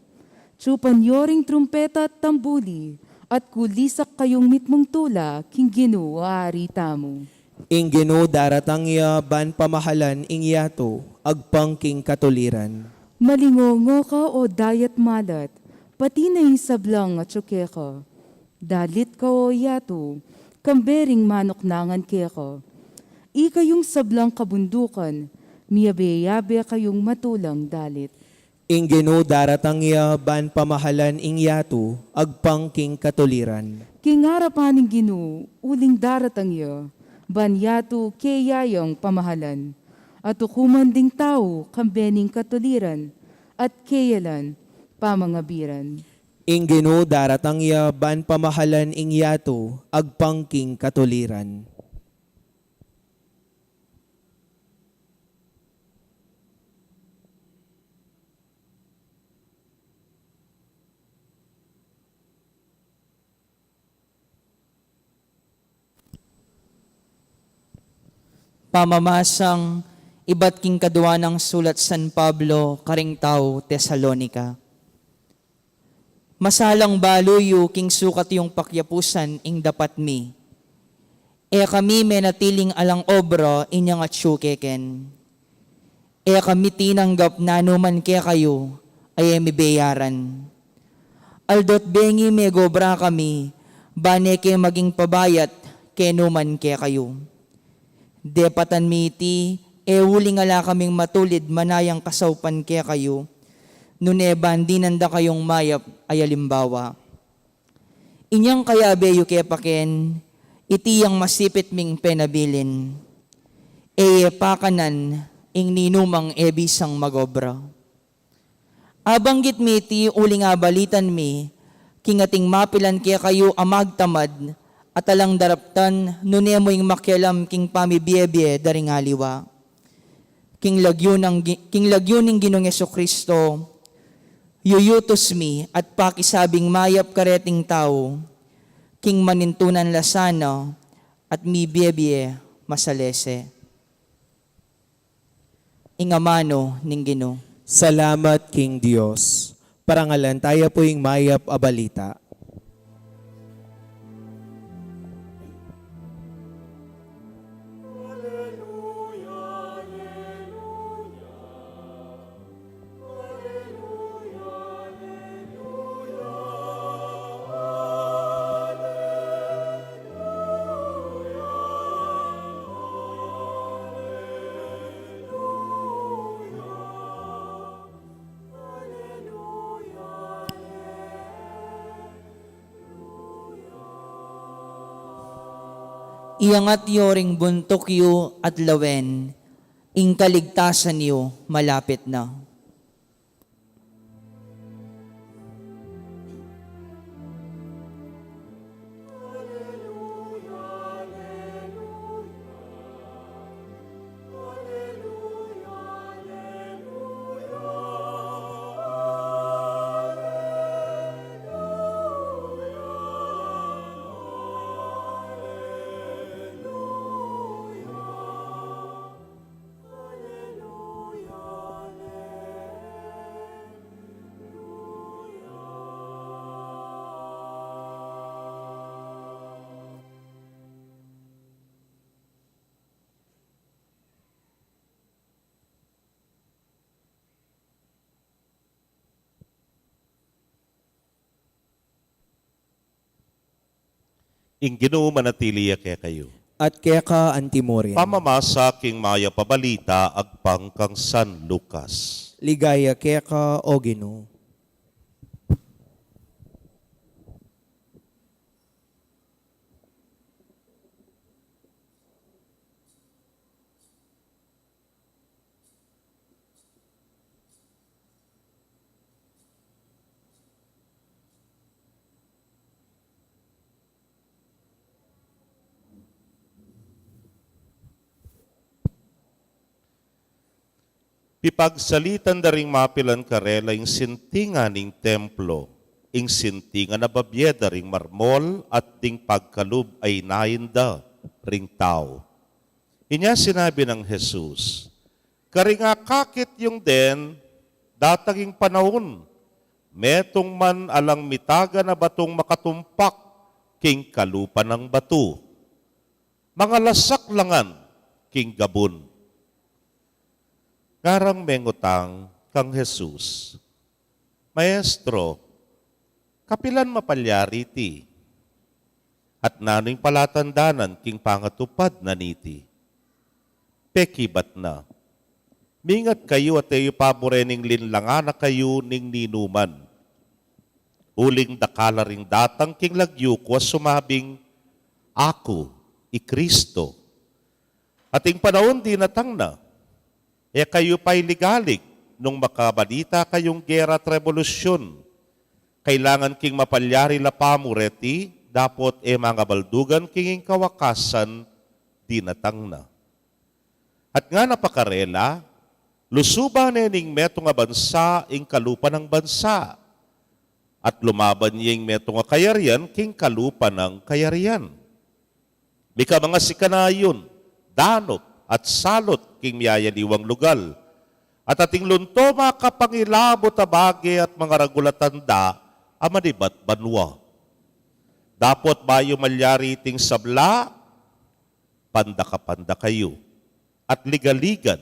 tsupan yo ring trumpeta at tambuli, at kulisak kayung mitmung tula king Ginu a Ari tamu. Ing Ginu daratang ya, ban pamahalan ing yatu, agpang king katuliran. Malingongo ka, o dayat malat, pati na ing sablang atsu keka. Dalit ka, o yatu, kambe ring manuknangan keka. Ikayung sablang kabundukan, miyabe-yabe kayung matulang dalit. Ing Ginu daratang ya, ban pamahalan ing yatu, agpang king katuliran. King arapan ning Ginu, uling daratang ya, ban yatu keya yang pamahalan. At ukuman ding tau, kambe ning katuliran, at keyalan, pamangabiran. Ing Ginu daratang ya, ban pamahalan ing yatu, agpang king katuliran. Pamamasang ibat king kadua nang sulat San Pablo karing tau Tesalonica. Masalang balu yu king sukat yung pakyapusan ing dapat mi. E kami menatiling alang obra inyang atsu keken. E kami tinanggap nanu man kekayu a e mibeyaran. Aldo't bengi megobra kami, ban e ke maging pabayat kenu man kekayu. Depatan mi iti, e uling ala kaming matulid manayang kasaupan kekayu, nune ban dinan da kayung mayap a alimbawa. Inyang kayabe yu kepaken, iti yang masipit ming penabilin. E ye pakanan ing ninumang e bisang magobra. Abanggit mi iti uling abalitan mi, king ating mapilan kekayu a magtamad, at alang daraptan, nune mu ing makialam king pamibiebie da ring aliwa. King lagyu nang Gi-, king lagyu ning Ginung Jesucristo, yuyutus mi at pakisabing mayap kareting tau, king manintunan la sana at mibiebie masalese. Ing amanu ning Ginu. Salamat king Dios. Parangalan taya pu ing mayap a balita. Iangat yu ring buntuk yu at lawen, Ing kaligtasan yu malapit na. Ing Ginu manatili ya kekayu. At keka antimurin. Pamamasa king mayap a balita agpang kang San Lucas. Ligaya keka, O Ginu. Pipagsalitan da ring mapilan karela ing sintingan ning templo, ing sintingan a babie da ring marmol at ding pagkalub a inain da ring tau. Inya sinabi nang Jesus, "Karing akakit yung den, datang ing panaun, metung man alang mitagan a batung makatumpak king kalupa nang batu. Mangalasak la ngan king gabun." Ngarang mengutang kang Jesus, "Maestro, kapilan mapalyari iti? At nanu ing palatandanan king pangatupad na niti?" Pekibat na, "Mingat kayu at e yu pamure ning linlangan na kayu ning ninuman. Uling dakal la ring datang king lagyu ku a sumabing, 'Aku i Kristo.' At ing panaun dinatang na. E kayu pa iligalig nung makabalita kayung gera at rebolusyun. Kailangan king mapalyari la pamure iti, dapot e mangabaldugan king ing kawakasan dinatang na." At ngana pa karela, "Lusuban ne ning metung a bansa ing kalupa nang bansa, at lumaban ye ing metung a kayarian king kalupa nang kayarian. Mika mangasikan na ayun, danup at salut king miyayaliwang lugal, at ating lunto makapangilabut a bage at mangaragul a tanda a manibat banua. Dapot bayu malyari iting sabla, pandakapan da kayu at ligaligan.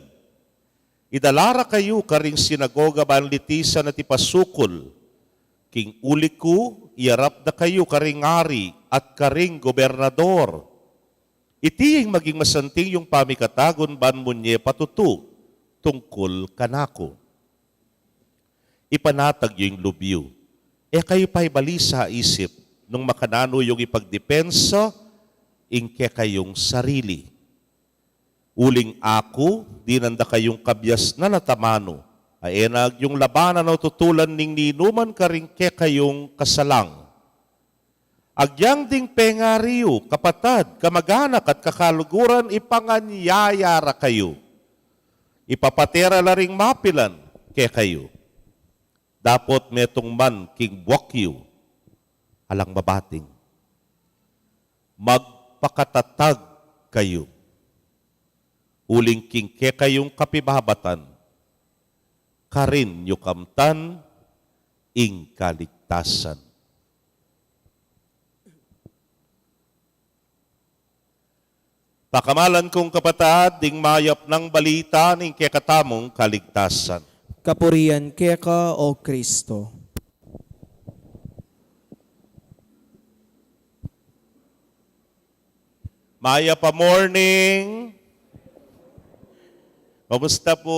Idala ra kayu karing sinagoga ban litisan at ipasukul. King uli ku, iyarap da kayu karing ari at karing gobernador. Iti ing maging masanting yung pamikatagun ban munye patutu tungkul kanaku. Ipanatag yu ing lub yu. E kayu pa ibalisa isip nung makananu yung ipagdepensa ing kekayung sarili. Uling aku, dinan da kayung kabiasnan at amanu, a e na agyung labanan o tutulan ning ninuman karing kekayung kasalang. Agyang ding pengari yu, kapatad, kamaganak at kakaluguran, ipanganyaya ra kayu. Ipapate ra la ring mapilan kekayu. Dapot metung man king buak yu, alang mabating. Magpakatatag kayu. Uling king kekayung kapibabatan, karin yu kamtan ing kaligtasan." Pakamalan kung kapatad, ding mayap nang balita ning kekatamung kaligtasan. Kapurian keka, O Kristo. Mayap a morning. Kumusta po?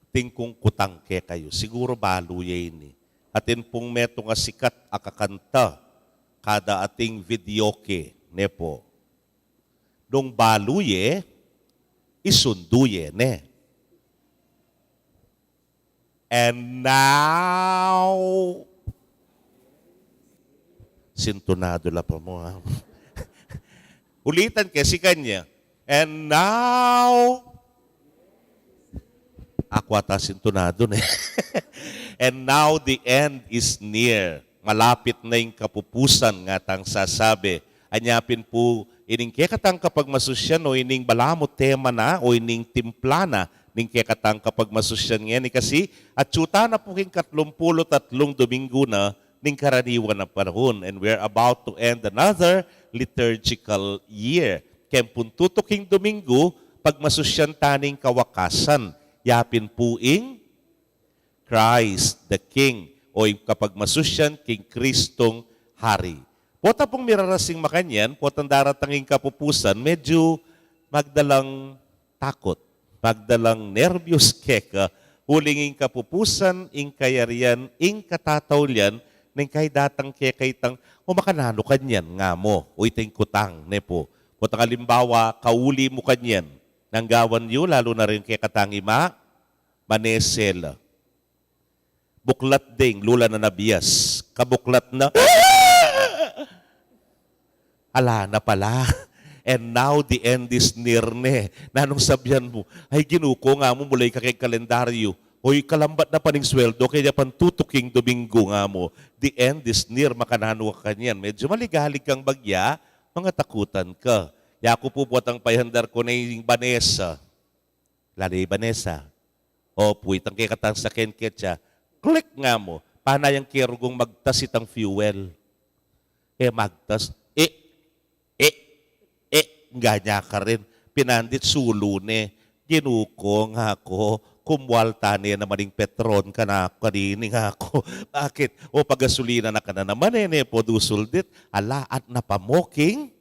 Atin kung kutang kekayu. Siguru balu ye ini. Atin pung metung a sikat a kakanta kada ating videoke, ne po. Nung balu ye, isundu ye ne. And now, sintunadu la pa mu, ha? Ulitan ke, sikan ye. And now, aku ata sintunadu ne. And now the end is near. Malapit na ing kapupusan, nga tang sasabi. Anya pin pu, ining kekatang kapagmasusyan o ining balamu tema na o ining timpla na ning kekatang kapagmasusyan ngeni, kasi atyu ta na pu king katlumpulu't atlung Dominggu na ning karaniwan a panahun. And we're about to end another liturgical year. Keng pung tutuking Dominggu, pagmasusyan ta ning kawakasan. Ya pin pu ing Christ the King, o ing kapagmasusyan king Kristong Hari. Pota pung mirarasing makanyan, potang daratang ing kapupusan, medyu magdalang takut, magdalang nerbyos keka, uling ing kapupusan, ing kayarian, ing katataulian, neng kay datang keka itang, o makananu kanyan nga mu, o itang kutang, ne pu. Potang alimbawa, kauli mu kanyan, nang gawan yu, lalu na rin kekatang ima, manese la. Buklat deng, lula na nabias. Kabuklat na, ala na pala. And now the end is near ne. Nanung sabyan mu, ay Ginu ku, nga mu, mula ika keng kalendaryu. Oy, kalambat na pa ning sweldo, kaya pantutuking Dominggu nga mu. The end is near, makananu ka kanyan. Medyu maligalig kang bagya, mangatakutan ka. Yaku pu, potang payandar ku ne ing Vanessa. Lali Vanessa. O, pu, itang kekatang saken ketsa. Click nga mu. Panayang kerugung magtas itang fuel. E magtas. E, e, e, nganya karin. Pinandit sulu ne. Ginu ku, nga ku, kumwalta ne naman ing petron kanaku kanini, nga ku. Bakit? O, pagasulina na ka na naman e, ne pu dusuldit. Ala, at napamoking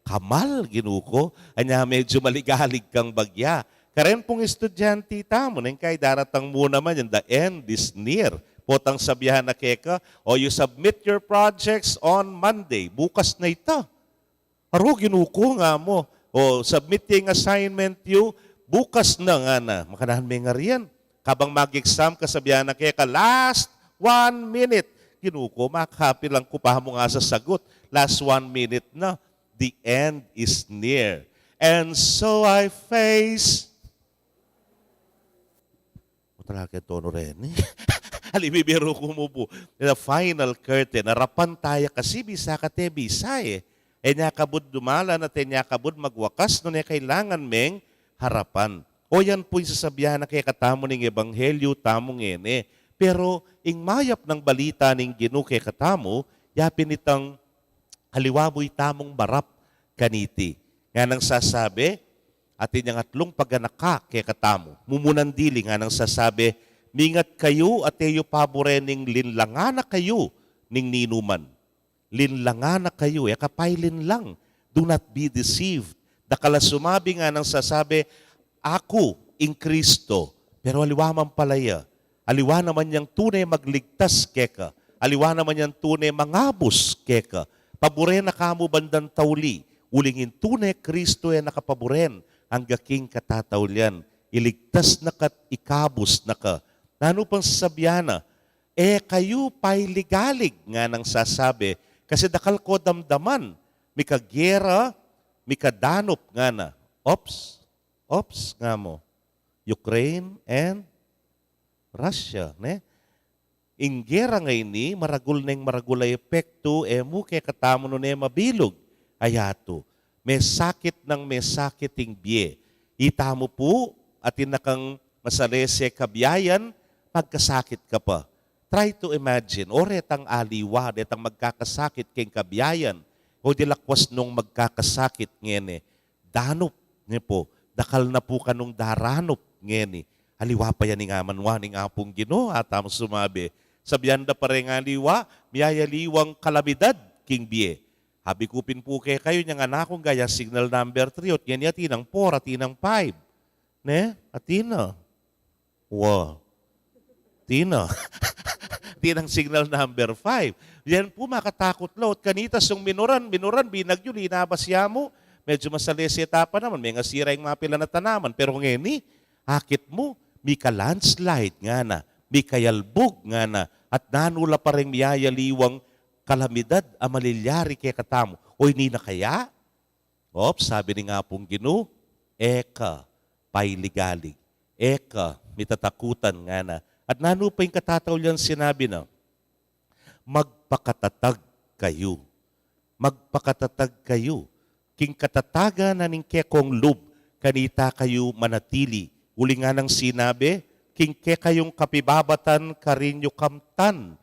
kamal, Ginu ku. Anya medyu maligalig kang bagya. Karen pung estudyante tamu, neng kay daratang mu naman yan, the end is near. Potang sabyan na keka, o, you submit your projects on Monday. Bukas na ita. Aru, Ginu ku, nga mu. O, submit ing assignment yu, bukas na, ngana. Makananu me ngarian? Kabang mag-exam ka, sabyan na keka, last one minute. Ginu ku, makapilan ku pa mu nga sasagut. Last one minute na. The end is near. And so I face. O, talaga tono reni. Ali, bibiru ku mu pu. The final curtain. Arapan taya kasi, bisa ka te bisa e. E nya kabud dumalan at e nya kabud magwakas, nune kailangan meng harapan. O, yan pu ing sasabyan na kekatamu ning ebanghelyu tamu ngeni. Pero ing mayap nang balita ning Ginu kekatamu, ya pin itang aliwa mu itamung marap kaniti. Nganang sasabi, atin yang atlung paganaka kekatamu. Mumunan dili, nganang sasabi, mingat kayu at e yu paburen ing linlangan na kayu ning ninuman. Linlangan na kayu, e ka pailinlang. Do not be deceived. Dakal a sumabi, nganang sasabi, aku ing Kristo, pero aliwa man pala ya. Aliwa naman yang tune magligtas keka. Aliwa naman yang tune mangabus keka. Paburen na ka mu bandang tauli, uling ing tune Kristo e na ka paburen, angga king katataulian. Iligtas na ka't ikabus na ka. Nanu pang sasabyan na, e kayu pailigalig, nganang sasabi, kasi dakal ko damdaman, mikagera, mikadanup, ngana. Ops, ops, nga mu. Ukraine and Russia, ne? Ing gera ngeni, maragul neng maragul a epektu, e mu kekatamu nune mabilug a yatu. Mesakit nang mesakit ing bie. Itamu pu, atin na kang masalese kabiayan, magkasakit ka pa. Try to imagine, o retang aliwa, retang magkakasakit keng kabiayan, o di lakwas nung magkakasakit ngeni. Danup, ne pu, dakal na pu kanung daranup ngeni. Aliwa pa yan ing amanwa ning Apung Ginu, atam sumabi. Sabyan da pa reng aliwa, miyayaliwang kalamidad king bie. Habi ku pin pu kekayu, nyang anakung gaya signal number three, ot ngeni atin nang four, atin nang five. Ne? Atin na. Wa. Tina. Tinang signal number five. Yan pu, makatakut la. Ot kanita sung minuran, minuran, binagyu, linabas ya mu, Medyo masalese ta pa naman, mengasira ing mapilan a tanaman. Pero ngeni, akit mu, mika-landslide ngana, mikayalbug ngana, at nanu la pa ring miyayaliwang kalamidad a malilyari kekatamu. O ini na kaya? Op, sabi ning Apung Ginu, e ka pailigalig, e ka mitatakutan ngana. At nanu pa ing katataulian sinabi na, magpakatatag kayu. Magpakatatag kayu. King katatagan na ning kekong lub, kanita kayu manatili. Uling nganang sinabi, king kekayung kapibabatan karin yu kamtan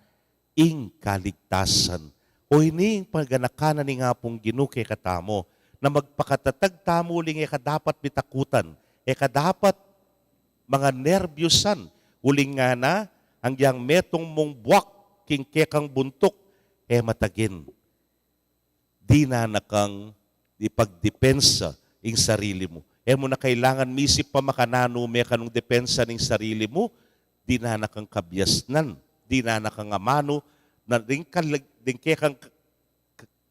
ing kaligtasan. O ini ing paganakan na ning Apung Ginu kekatamu, na magpakatatag tamu uling e ka dapat mitakutan, e ka dapat manganerbyusan, uling ngana, anggiyang metung mung buak king kekang buntuk, e matagin. Dinan na kang ipagdepensa ing sarili mu. E mu na kailangan misip pa makananu me kanung depensa ning sarili mu, dinan na kang kabiasnan, dinan na kang amanu, na ding kal-, ding kekang k-,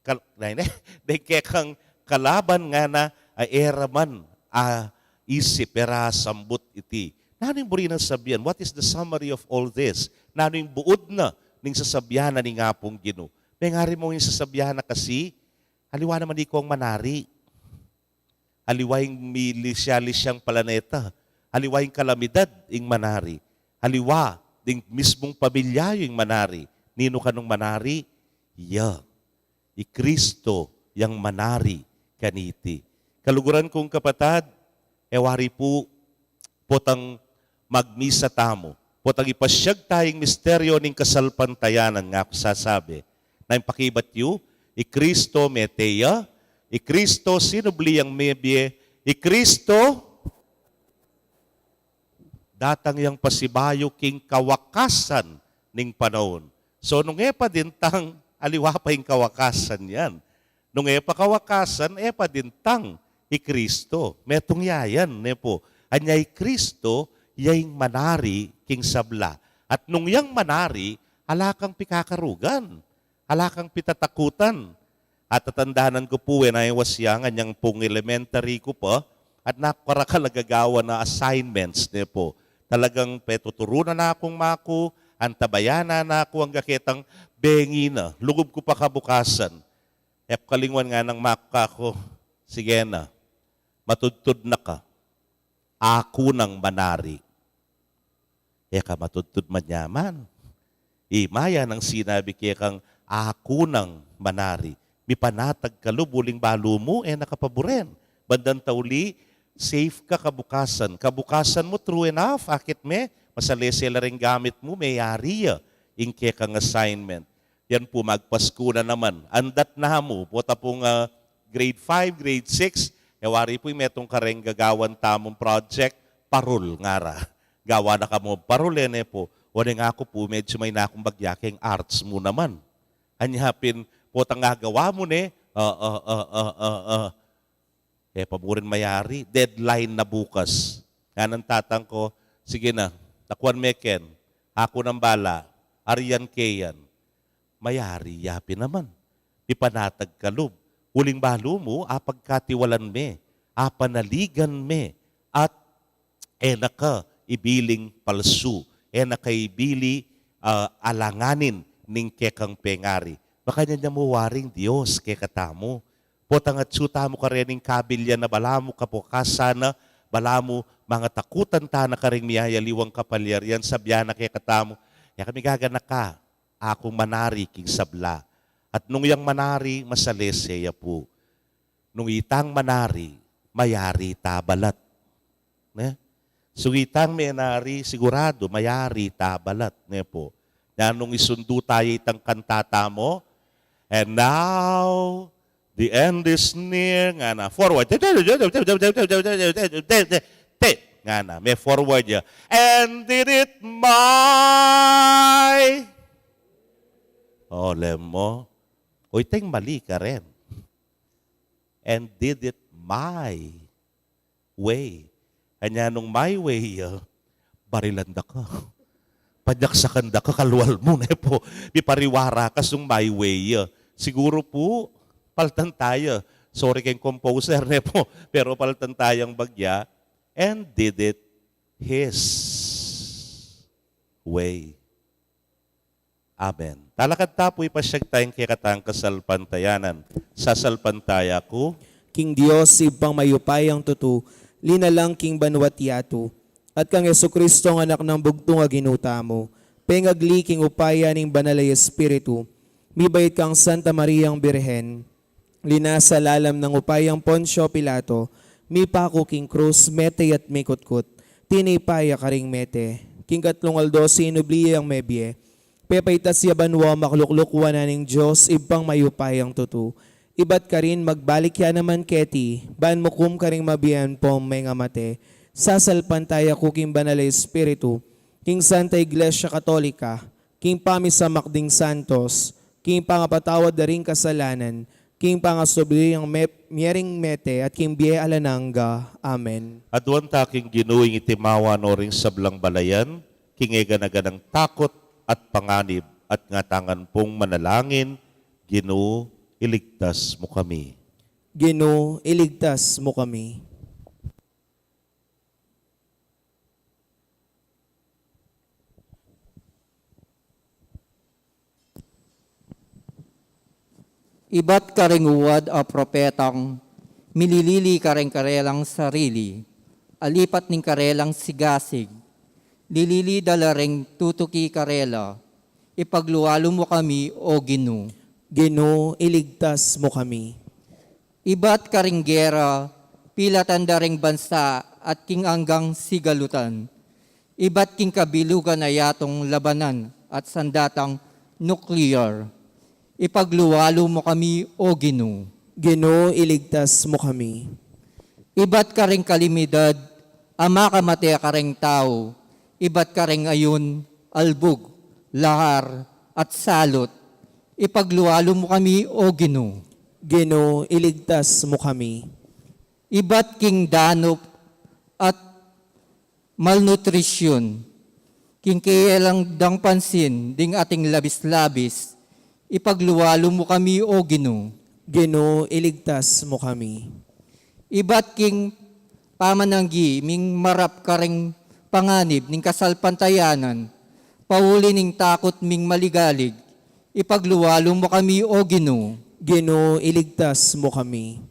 kal-, na ini, ding kekang kalaban ngana, a e ra man aisip, e ra asambut iti. Nanu ing buri nang sabian? What is the summary of all this? Nanu ing buud na ning sasabian na ning Apung Ginu? Mengari mu ing sasabian na kasi, aliwa naman ikong manari. Aliwa ing milisya-lisyang planeta. Aliwa ing kalamidad ing manari. Aliwa ding mismung pamilya yu ing manari. Ninu kanung manari? Ya. I Kristo yang manari kaniti. Kaluguran kung kapatad, e wari pu potang magmisa tamu, potang ipasyag ta ing misteryo ning kasalpantayanan, ngaku sasabi, na ing pakibat yu, i Kristo mete ya, i Kristo sinubli yang mebie, i Kristo datang yang pasibayu king kawakasan ning panaun. So, nung e pa dintang, aliwa pa ing kawakasan yan. Nung e pa kawakasan, e pa dintang i Kristo. Metung ya yan, ne pu. Anya i Kristo, ya ing manari king sabla. At nung yang manari, ala kang pikakarugan, ala kang pitatakutan. At tatandanan ku pu, when I was young, anyang pung elementary ku pa, at naku karakal a gagawan na assignments, ne pu. Talagang petuturunan na kung maku, antabayanan na ku angga ketang bengi na, lugub ku pa kabukasan. E ku kalingwan nganang maku kaku, sige na, matudtud na ka. Aku nang manari. E ka matudtud manyaman. Ima ya nang sinabi kekang aku nang manari. Mipanatag ka lub uling balu mu, e na ka paburen. Bandang tauli, safe ka kabukasan. Kabukasan mu, true enough, akit me, masalese la ring gamit mu, meyari ya ing kekang assignment. Yan pu, magpasku na naman. Andat na mu, pota pung, ah, grade five, grade six, e wari pu ing metung kareng gagawan tamung project, parul ngara. Gawa na ka mu parul, e ne pu. O ne ngaku pu, medyu mayna kung bagya keng arts mu naman. Anya pin, potang gagawa mu ne, ah, ah, ah, ah, ah, ah. E pa mu rin mayari, deadline na bukas. Nganang tatang ku, sige na, takuan me ken, aku nang bala, arian ke yan. Mayari ya pin naman. Mipanatag ka lub. Uling balu mu, apagkatiwalan me, apanaligan me, at e na ka ibiling palsu, e na ka ibili, ah, alanganin ning kekang pengari. Makanyan ya mu waring Dios kekatamu. Potang atsu tamu karening kabilyan na balamu kapukasan na, balamu mangatakutan ta na karing miyayaliwang kapalyarian, sabian na kekatamu, e ka migaganaka, akung manari king sabla. At nung yang manari, masalese ya pu. Nung itang manari, mayari ta balat. Ne? Nung itang menari, siguradu, mayari ta balat. Ne pu. Nanung isundu ta ya itang kanta tamu, and now, the end is near, ngana, forward. Te, ngana, me-forward ya. And did it my, ole mu. O, itang mali karen. And did it my way. Anya nung my way ya, barilan da ka. Panyaksakan da ka, kalwal mu, ne pu. Mipariwara ka sung my way ya. Siguru pu, paltan taya. Sorry keng composer ne pu, pero paltan taya ing bagya, and did it his way. Amen. Talakad ta pu, ipasyag taya ing kekatang kasalpantayanan. Sasalpantaya ku king Dios, Ibpang mayupayang tutu, linalang king banua't yatu, at kang Jesucristo, ang Anak nang bugtung a Ginu tamu, pengagli king upaya ning Banal a Espiritu, mibait kang Santa Mariang Birhen, linasa lalam nang upayang Poncio Pilato, mipaku king krus, mete at mikutkut, tinipa ya karing mete, king katlung aldo sinubli yang mebie, pepaitas ya banua, maklukluk wanan ning Dios, Ibpang mayupayang tutu. Ibat karin magbalik ya naman keti, ban mukum karing mabie ampong mengamate. Sasalpantaya ku king Banal a Espiritu, king Santa Iglesia Katolika, king pamisamak ding santos, king pangapatawad da ring kasalanan, king pangasubli ring me-, mie ring mete, at king bie alang angga. Amen. Aduan ta king Ginu ing itimawa no ring sablang balayan, king e gana-ganang takut at panganib, at ngatangan pung manalangin, Ginu, iligtas mu kami. Ginu, iligtas mu kami. Ibat karing uwad a propetang mililili kareng karelang sarili, alipat ning karelang sigasig, lilili da la ring tutuki karela, ipagluwalu mu kami, O Ginu. Ginu, iligtas mu kami. Ibat karing gera, pilatan da ring bansa at king anggang sigalutan. Ibat king kabilugan a yatung labanan at sandatang nuklear. Ipagluwalu mu kami, O Ginu. Ginu, iligtas mu kami. Ibat karing kalamidad a makamate karing tau, ibat karing ayun, albug, lahar, at salut, ipagluwalu mu kami, O Ginu. Ginu, iligtas mu kami. Ibat king danup at malnutrisyun, king keyelang dang pansin ding ating labis-labis, ipagluwalu mu kami, O Ginu. Ginu, iligtas mu kami. Ibat king pamananggi ming marap karing panganib ning kasalpantayanan, pauli ning takut ming maligalig, ipagluwalu mu kami, O Ginu. Ginu, iligtas mu kami.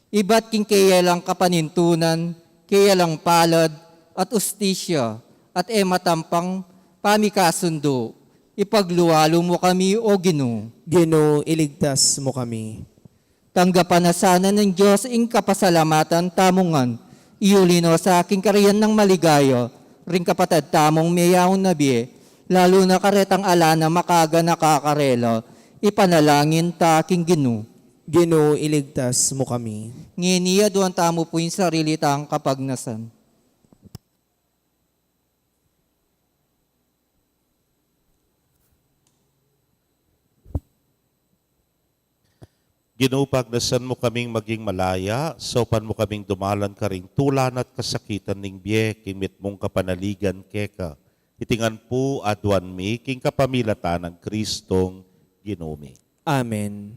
Ibat king keyelang kapanintunan, keyelang palad, at ustisya, at e matampang pamikasundu, ipagluwalu mu kami, O Ginu. Ginu, iligtas mu kami. Tanggapan na sana ning Dios ing kapasalamatan tamu ngan, iuli no sa king karian nang maligaya ring kapatad tamung meyaun na bie, lalu na karetang ala na makaganaka karela. Ipanalangin ta king Ginu. Ginu, iligtas mu kami. Ngeni aduan tamu pu ing sarili tang kapagnasan. Ginu, pagnasan mu kaming maging malaya, saupan mu kaming dumalan karing tula na at kasakitan ning bie, king mitmung kapanaligan keka. Iti ngan pu aduan mi king kapamilatan nang Kristong Ginu mi. Amen.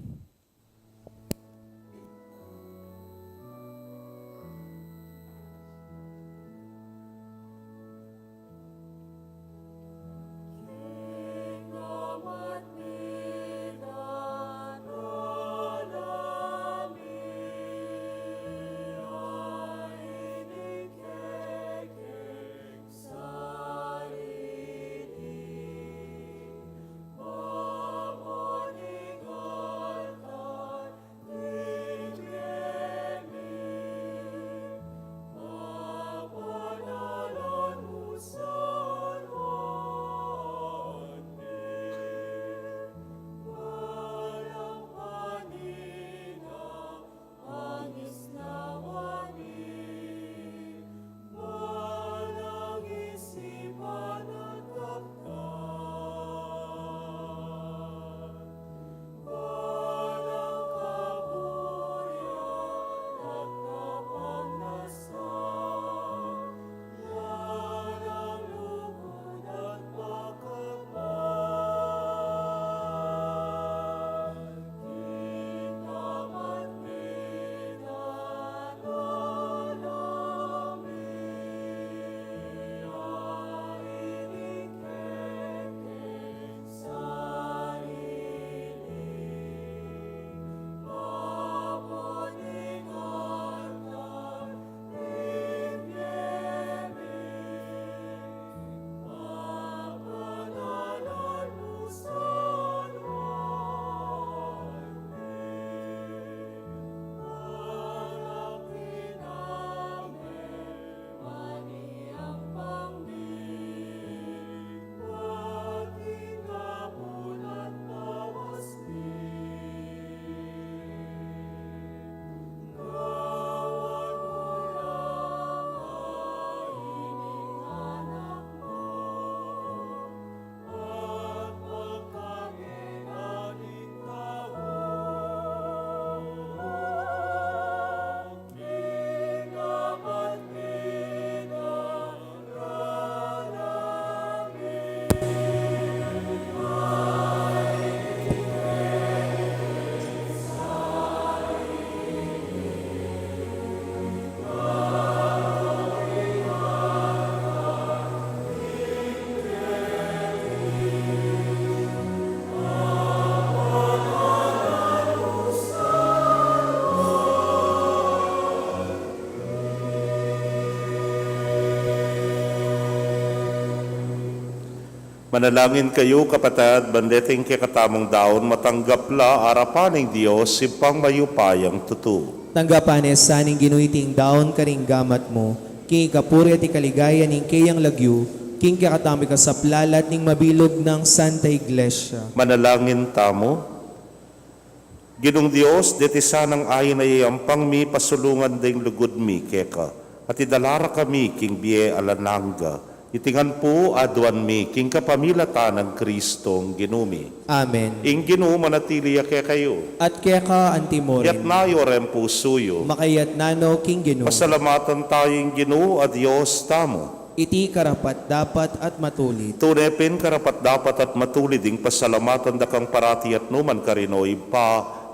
Manalangin kayu, kapatad, ban deting kekatamung daun matanggap la arapan ning Dios, Ibpang mayupayang tutu. Tanggapan na sa ning Ginu iting daun karing gamat mu, king ikapuri at ikaligaya ning keyang lagyu, king kekatamung ikasaplalat ning mabilug nang Santa Iglesia. Manalangin tamu. Ginung Dios, deti sanang ain a yayampang mi pasulungan deng lugud mi keka, at idala ra kami king bie alang angga. Iti ngan pu aduan mi king kapamilatan nang Kristong Ginu mi. Amen. Ing Ginu manatili ya kekayu. At keka antimurin. Iyatas yu reng pusu yu. Makayatas no king Ginu. Pasalamatan tayu ing Ginu a Dios tamu. Iti karapat-dapat at matulid. Tune pin karapat-dapat at matulid ing pasalamatan da kang parati at nukarin man, O Ibpa,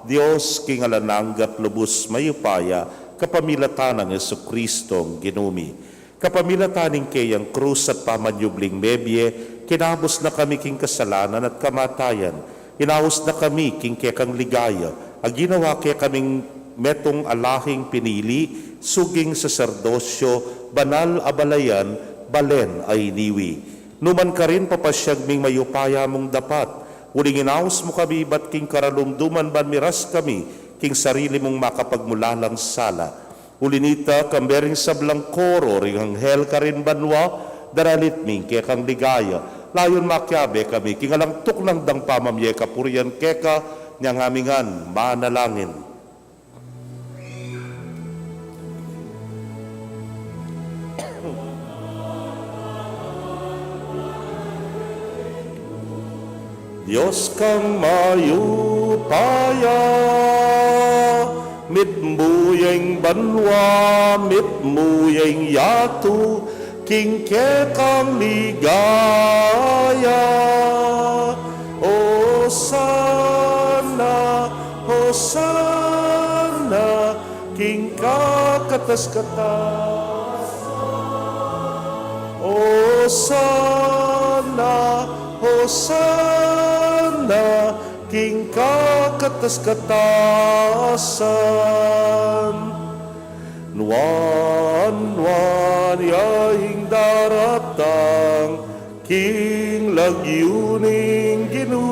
Dios king alang angga at lubus mayupaya, kapamilatan nang Jesucristong Ginu mi. Kapamilatan ning keyang krus at pamanyubling mebie, kinabus na kami king kasalanan at kamatayan. Inaus na kami king kekang ligaya, a ginawa kekaming metung a lahing pinili, suging saserdosyo, banal a balayan, balen a iniwi. Nukarin man papasiag ming mayupaya mung dapat, uling inaus mu kami ibat king karalumduman ban miras kami king sarili mung makapagmulalang sala. Uli na nita, kambe ring sablang koro ring anghel karin banua, daralit mi ing kekang ligaya, layun makiabe kami king alang tuknang dang pamamie kapurian keka, inyang ami ngan manalangin. Dios kang mayupaya, mitmu ya ing banua, mitmu ya ing yatu, king kekang ligaya. Hosana, Hosana, king kakatas-katasan. Hosana, Hosana, king kakatas-katasan. Nuan, nuan ya ing daratang king lagyu ning Ginu.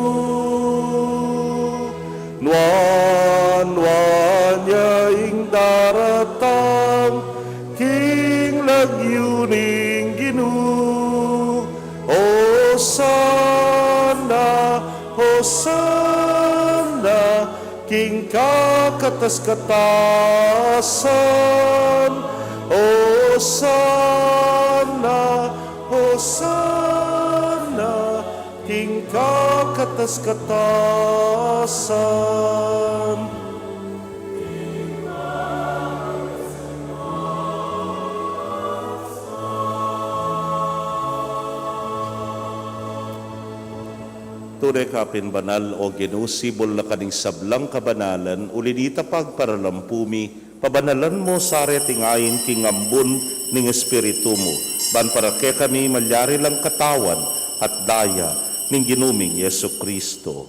Nuan, nuan ya ing daratang king lagyu ning Ginu. Hosana, Hosana, king kakatas-katasan. Hosana, Hosana, king kakatas-katasan. Tune ka pin banal, O Ginu, sibul na ka ning sablang kabanalan, uli na nita pagparalampu mi, pabanalan mu sa reting ain king ambun ning Espiritu mu, ban para kekami malyari lang katawan at daya ning Ginu ming Jesucristo.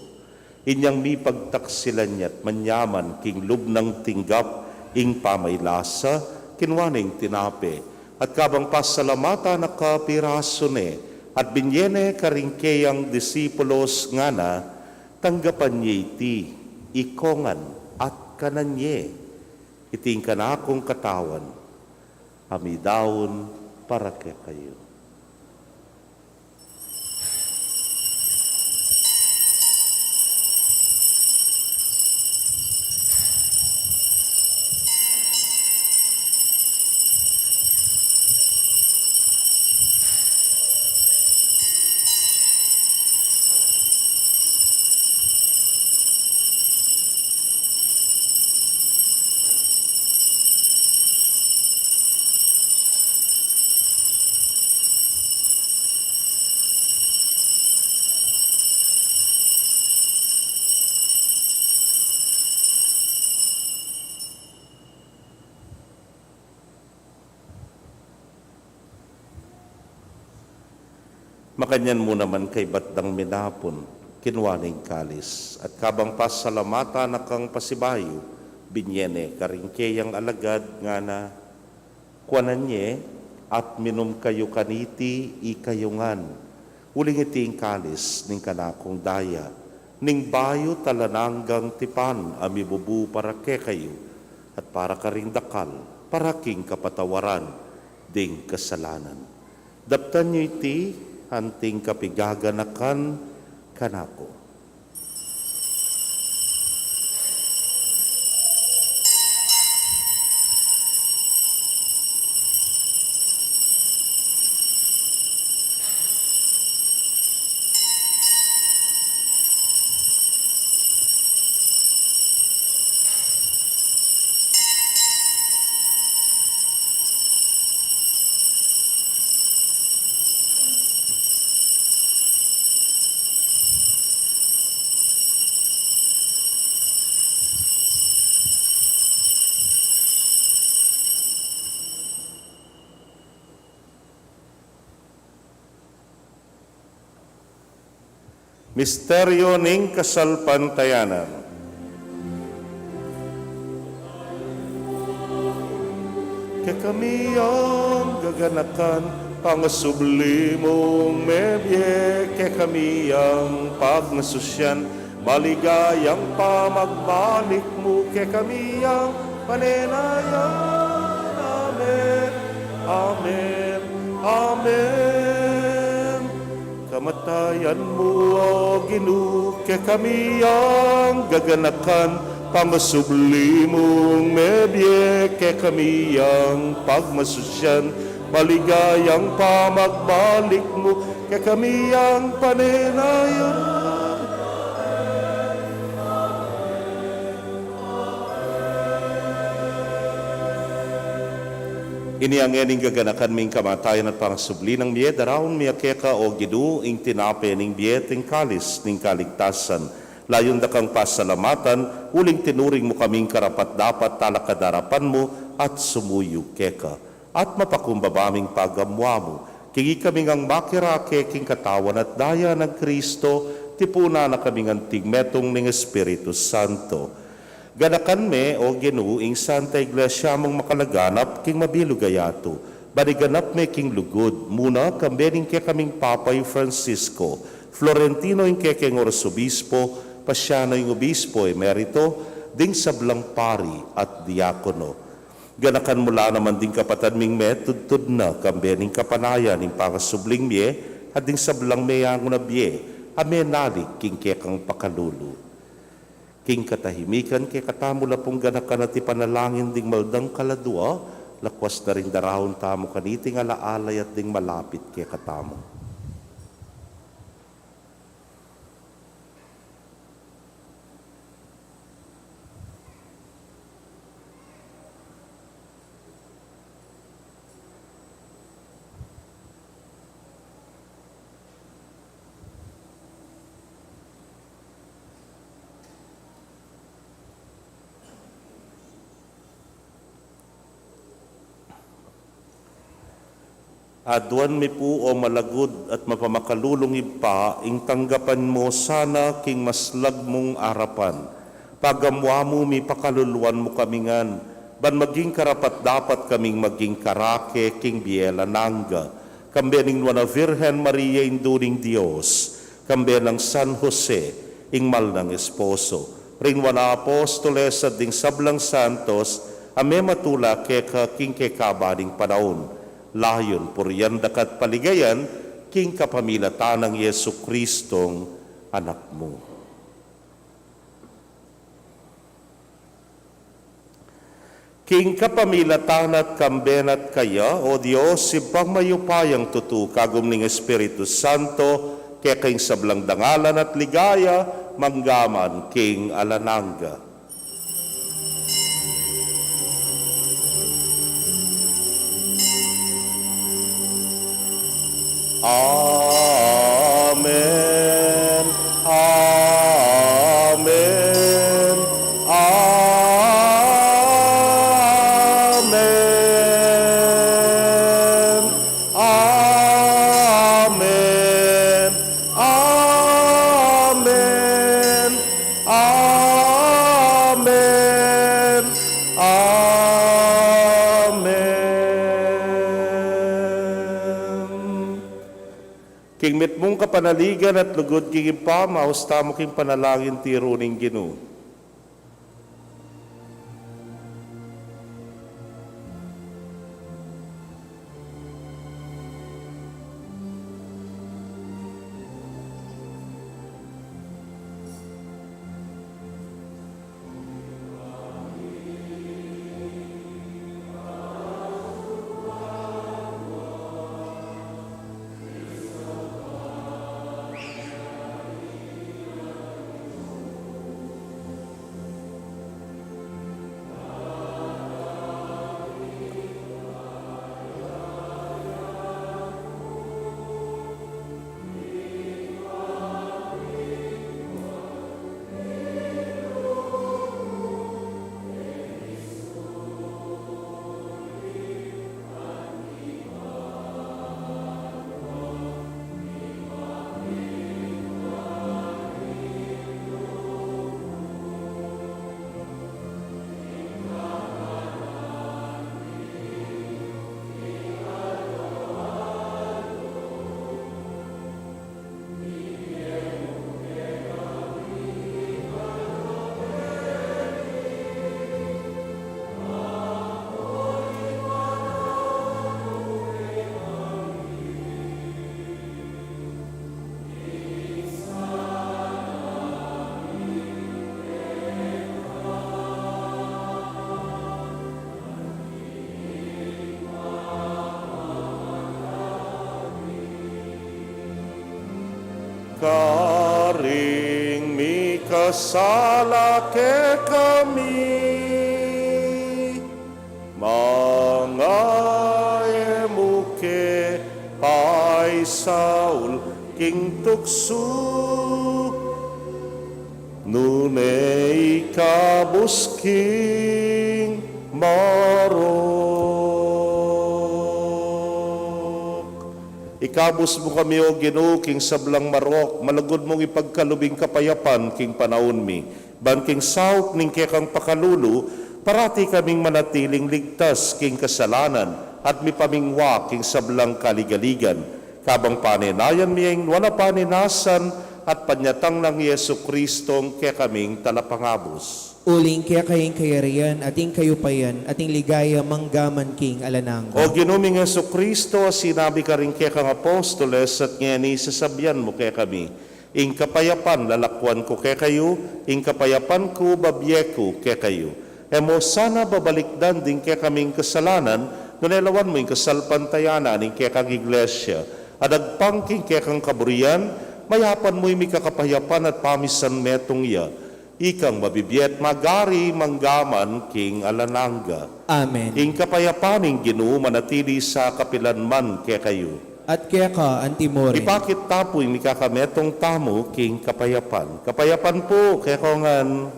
Inyang mipagtaksilan ya't manyaman king lub nang tinggap ing pamailasa, kinua ne ing tinape, at kabang pasalamatan na ka, pirasu ne, at binye ne karing keyang disipulos, ngana: Tanggapan ye iti, ikongan, at kanan ye. Iti ing kanakung katawan, a midaun para kekayu. Makanyan mu naman kaybat dang minapun, kinua ne ing kalis, at kabang pasalamatan na kang pasibayu, binye ne karing keyang alagad, ngana: Kuanan ye, at minum kayu kaniti, ikayu ngan. Uling iti ing kalis ning kanakung daya, ning bayu at alang anggang tipan, a mibubu para kekayu at para karing dakal, para king kapatawaran ding kasalanan. Daptan yu iti anting kapigaganakan kanaku. Misteryu ning kasalpantayanan. Kekami yang gaganakan, pangasubli mung mebie, kekami yang pagmasusian, maligayang pamagbalik mu, kekami yang panenayan. Amen. Amen. Amen. Kamatayan mu, O Ginu, kekami yang gaganakan, pangasubli mung mebie, kekami yang pagmasusian, maligayang pamagbalik mu, kekami yang panenayan. Ini ngeni ing gaganakan mi, ing kamatayan at pangasubli nang mie, daraun mi keka, O Ginu, ing tinape ning bie at ing kalis ning kaligtasan. Layun da kang pasalamatan, uling tinuring mu kaming karapat-dapat talakad king arapan mu at sumuyu keka. At mapakumbaba ming pagamuan mu, king ikami ngang makirake king katawan at daya nang Kristo, tipunan na kaming anting metung ning Espiritu Santo. Ganakan me, O Ginu, ing Santa Iglesia mung makalaganap king mabilug a yatu. Ban iganap me king lugud, muna kambe ning kekaming Papa i Francisco, Florentino ing kekeng Arsobispo, Paciano ing Obispo Emerito, ding sablang pari at diakono. Ganakan mu la naman ding kapatad ming metudtud na kambe ning kapanayan ning pangasubling mie, at ding sablang meyangu na bie a menalig king kekang pakalulu. King katahimikan kekatamu la pung ganakan at ipanalangin ding maldang kaladua, lakwas na ring daraun tamu kaniting ala-ala at ding malapit kekatamu. Aduan mi pu, o malagud at mapamakalulung Ibpa, ing tanggapan mu sana king maslag mung arapan. Pagamuan mu, mipakaluluan mu kami ngan, ban maging karapat-dapat kaming maging karake king bie alang angga. Kambe ning Nuan a Virgen Maria, Indu ning Dios, kambe nang San Jose, ing mal nang esposo, ring Nuan a Apostoles at ding sablang santos a mematula keka king kekaban ning panaun, layun purian daka at paligayan king kapamilatan nang Jesucristong Anak mu. King kapamilatan na at kambe na at kaya, O Dios, Ibpang mayupayang tutu, kagum ning Espiritu Santo, keka ing sablang dangalan at ligaya, mangga man king alang angga. Amen. Amen. Amen. Amen. Amen. Amen. Amen. King mitmung Kapanaligan at lugud king Ibpa, maus tamu king panalangin tiru ning Ginu. Karing mikasala kekami, manga e mu ke paisaul king tuksu, nune ikabus king marok. Ikabus mu kami, O Ginu, king sablang marok, malugud mung ipagkalub ing kapayapan king panaun mi. Ban king saup ning kekang pakalulu, parati kaming manatiling ligtas king kasalanan at mipamingwa king sablang kaligaligan. Kabang panenayan mi ing nuan a panenasan at panyatang nang Jesucristo a kekaming Talapangabus. Uling keka ing kayarian, at ing kayupayan, at ing ligaya manggaman king alang angga. O Ginu ming Jesucristo, a sinabi karing kekang apostoles, at ngeni sasabian mu kekami, ing kapayapan lalakwan ku kekayu, ing kapayapan ku babie ku kekayu. E mu sana babalikdan ding kekaming kasalanan, nune lawan mu ing kasalpantayanan ning kekang Iglesia, a dagpang king kekang kaburian, mayapan mu ing mikakapayapan at pamisan metung ya. Ikang mabibie at magari manggaman king alang angga. Amen. Ing kapayapan ning Ginu manatili sa kapilan man kekayu. At keka antimurin. Ipakit ta pu ing mikakametung tamu king kapayapan. Kapayapan pu kekongan.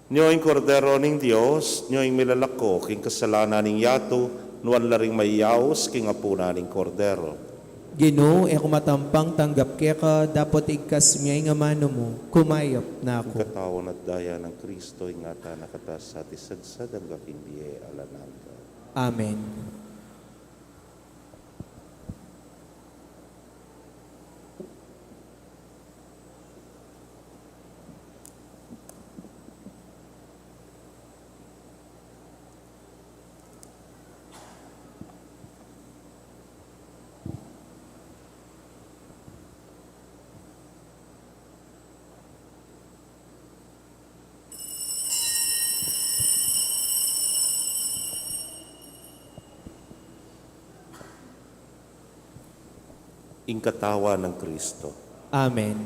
Nyo ing Kordero ning Dios, nyo ing milalako king kasalanan ning yatu, nuan la ring mayaus king apunan ning Kordero. Ginu, e ku matampang tanggap keka, dapot igkas mu ya ing amanu mu, kumayap na ku. Ing katawan at daya nang Kristo, ingatan na kata sa atin sagsag anggang king bie alang angga. Amen. Ing katawan nang Kristo. Amen.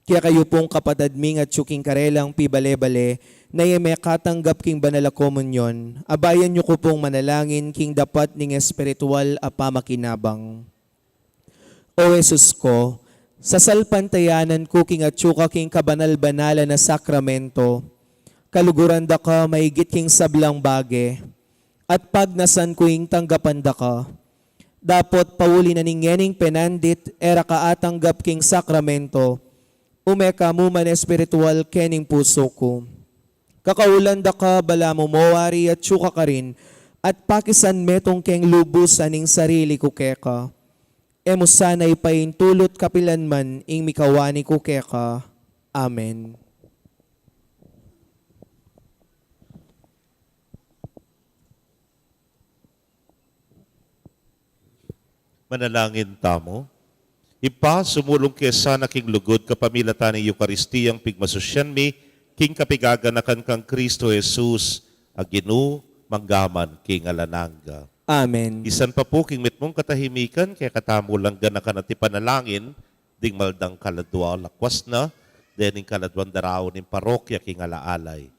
Kekayu pung kapatad ming atyu king karelang pibale-bale, na e mekatanggap king banal a komunyon, abayan yu ku pung manalangin king dapat ning espiritual a pamakinabang. O Jesus ko, sasalpantayanan ku king atyu ka king kabanal-banalan a sakramento, kaluguran da ka maigit king sablang bage, at pagnasan ku ing tanggapan da ka. Dapot pauli na ning ngening penandit e ra ka atanggap king sakramento, ume ka mu man espiritual kening pusu ku. Kakaulan da ka balamu mo wari atyu ka karin, at pakisan metung keng lubusan ing sarili ku keka. E mu sana ipaintulut kapilan man ing mikawani ku keka. Amen. Manalangin tamu. Ibpa, sumulung ke sana king lugud kapamilatan ning Eukaristiyang pigmasusyan mi king kapigaganakan kang Kristo Jesus a Ginu, mangga man king alang angga. Amen. Isan pa pu king mitmung katahimikan, kekatamu lang ganakan at ipanalangin ding maldang kaladua, lakwas na dening kaladwang daraun ning parokya king alaalay.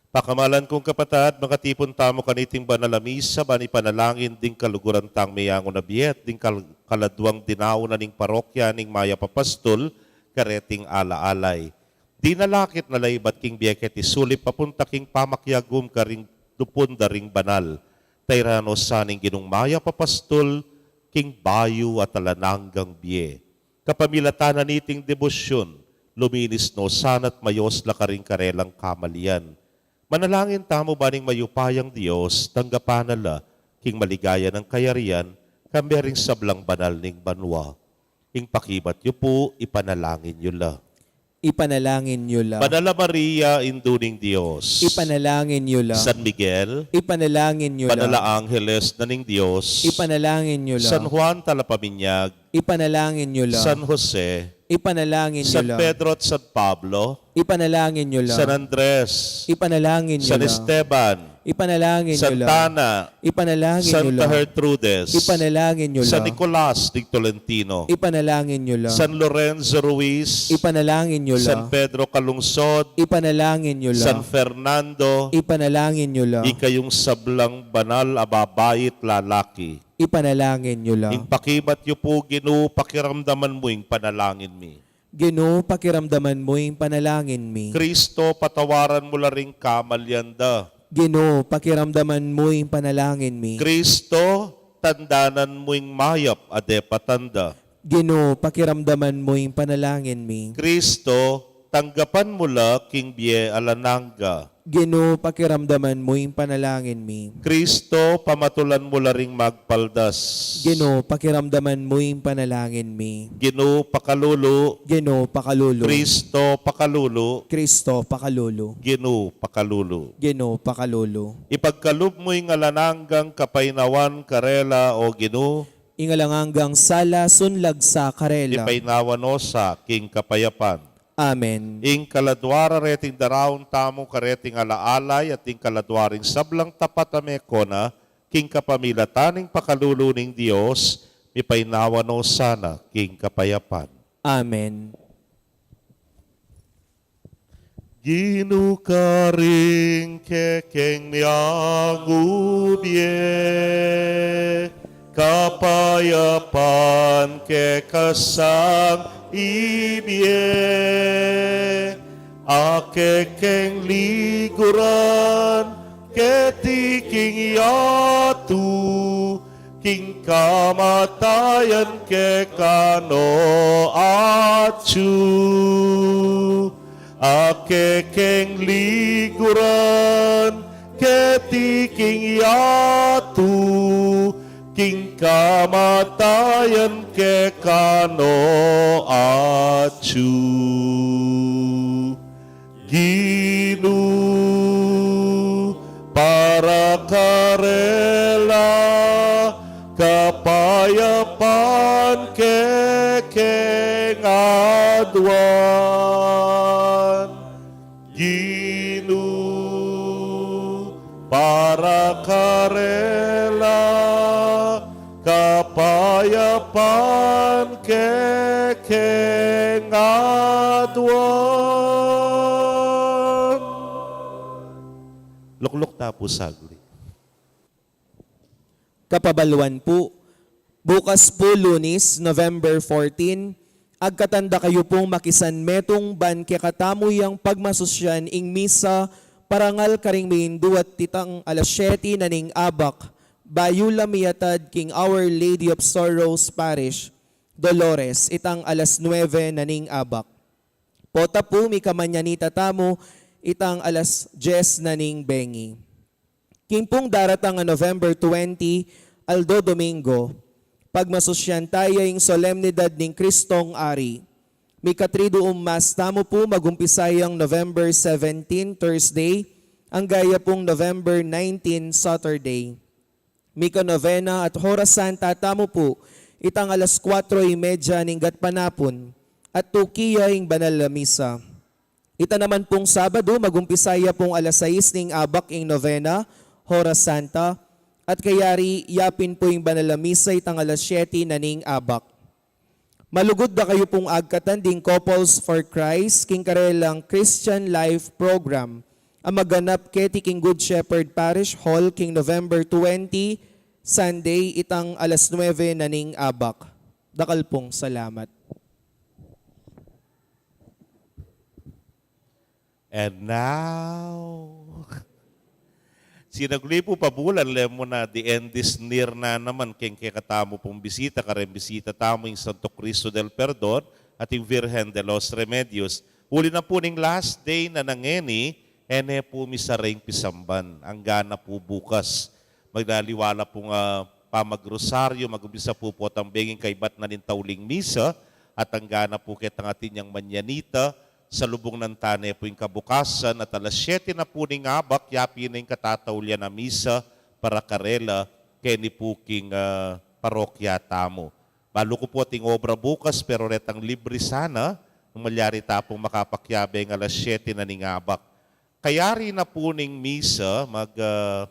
Pakamalan kung kapatad, makatipun tamu kaniting banal a misa ban ipanalangin ding kaluguran tang meyangu na bie at ding kal-, kaladwang dinaun na ning parokya ning Mayap a Pastul kareting alaalay. Dinalakit na la ibat king bie keti sulip papunta king pamakiagum karing dupun da ring banal. Tayran no sa ning Ginung Mayap a Pastul king bayu at alang anggang bie. Kapamilatan na niting debosyun, luminis no sana at mayos la karing karelang kamalian. Manalangin tamu ban ing mayupayang Dios tanggapan na la king maligaya nang kayarian, kambe ring sablang banal ning banua. Ing pakibat yu pu, ipanalangin yu la. Ipanalangin yu la. Banal a Maria, Indu ning Dios. Ipanalangin yu la. San Miguel. Ipanalangin yu la. Banal a Angeles na ning Dios. Ipanalangin yu la. San Juan Talapaminyag. Ipanalangin yu la. San Jose. Ipanalangin yu la. San Pedro at San Pablo. Ipanalangin yu la. San Andres. Ipanalangin yu la. San Esteban. Ipanalangin yu la. Santa Ana. Ipanalangin yu la. Santa Gertrudes. Ipanalangin yu la. San Nicolas de Tolentino. Ipanalangin yu la. San Lorenzo Ruiz. Ipanalangin yu la. San Pedro Calungsod. Ipanalangin yu la. San Fernando. Ipanalangin yu la. Ikayung sablang banal a babai at lalaki. Ipanalangin yu la. Ing pakibat yu pu, Ginu, pakiramdaman mu ing panalangin mi. Ginu, pakiramdaman mu ing panalangin mi. Kristo, patawaran mu la ring kamalian da. Ginu, pakiramdaman mu ing panalangin mi. Kristo, tandanan mu ing mayap a depatan da. Ginu, pakiramdaman mu ing panalangin mi. Kristo, tanggapan mu la king bie alang angga. Ginu, pakiramdaman mu ing panalangin mi. Kristo, pamatulan mu la ring magpaldas. Ginu, pakiramdaman mu ing panalangin mi. Ginu, pakalulu. Ginu, pakalulu. Kristo, pakalulu. Kristo, pakalulu. Ginu, pakalulu. Ginu, pakalulu. Ipagkalub mu ing alang anggang kapaynawan karela, O Ginu. Ing alang anggang sala sunlag sa karela. Ipaynawa no sa king kapayapan. Amen. Ing kaladua ra reting daraun tamu kareting alaalay at ing kaladua ring sablang tapat a mekona, king kapamilatan ning pakalulu ning Dios, mipaynawa no sana king kapayapan. Amen. Ginu, karing kekeng meyangu bie, kapayapan keka sang ibie, a kekeng liguran keti king yatu, king kamatayan keka no atyu. A kekeng liguran keti king yatu, king kamatayan keka no atyu. Ginu, para karela kapayapan kekeng aduan. Ginu, para Karela kapayapan ke keng aduan. Lukluk ta pu saglit. Kapabaluan pu, bukas pu, Lunis, November fourteen, agkatan da kayu pung makisanmetung ban kekatamu yang pagmasusyan ing misa parangal karing mainduat itang alas siyete na ning abak, bayu la miyatad king Our Lady of Sorrows Parish, Dolores, itang alas nuebe na ning abak. Pota pu, mikamanyanita tamu itang alas dyes na ning bengi. King pung daratang a November twenty, aldo Domingo, pagmasusyan taya ing solemnidad ning Kristong Ari. Mikatriduum Mass tamu pu, magumpisa yang November seventeen, Thursday, angga ya pung November nineteen, Saturday. Mikanovena at Horas Santa tamu pu, itang alas kuatro y medya ning gatpanapun, at tuki ya ing banal a misa. Ita naman pung Sabadu, magumpisa ya pung alas sais ning abak ing novena, Horas Santa, at kayari yapin pu ing banal a misa itang alas siyete na ning abak. Malugud da kayu pung agkatan ding Couples for Christ king karelang Christian Life Program a maganap keti king Good Shepherd Parish Hall king November twenty, Sunday, itang alas nuebe na ning abak. Dakal pung salamat. And now, sinagli pu pabulan, lemu na, the end is near na naman keng kekatamu pung bisita, kareng bisita tamu ing Santo Cristo del Perdon at ing Virgen de los Remedios. Uli na pu ning last day na ngeni, e ne pu misa reng pisamban, angga na pu bukas. Maglaliwa la pung, ah, pamagrosaryo, magumpisa pu potang benging kaybat na ning tauling misa, at angga na pu ketang atin yang manyanita, salubung nang tane pu ing kabukasan, at alas siyete na pu ning abak, yapin na ing katataulian a misa para karela keni pu king, ah, parokya tamu. Balu ku pu ating obra bukas, pero retang libre sana, nung malyari ta pung makapakiabe king alas siyete na ning abak. Kayari na pu ning misa, mag, ah,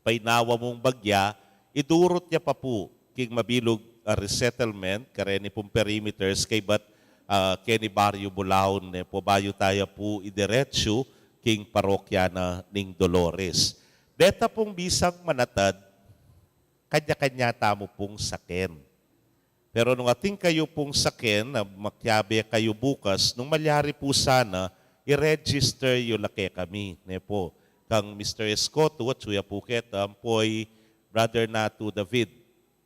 painawa mung bagya, idurut ya pa pu king mabilug a resettlement, kareni pung perimeters, kaybat, ah, keni Baryo Bulaon, ne pu, bayu taya pu idiretsu king parokya na ning Dolores. Deta pung misang manatad, kanya-kanya tamu pung saken. Pero nung atin kayu pung saken, a makiabe kayu bukas, nung malyari pu sana, i-register yu la kekami, ne pu. Kang Mister Escoto, atsu ya pu keta, ampo i Brother Natu David.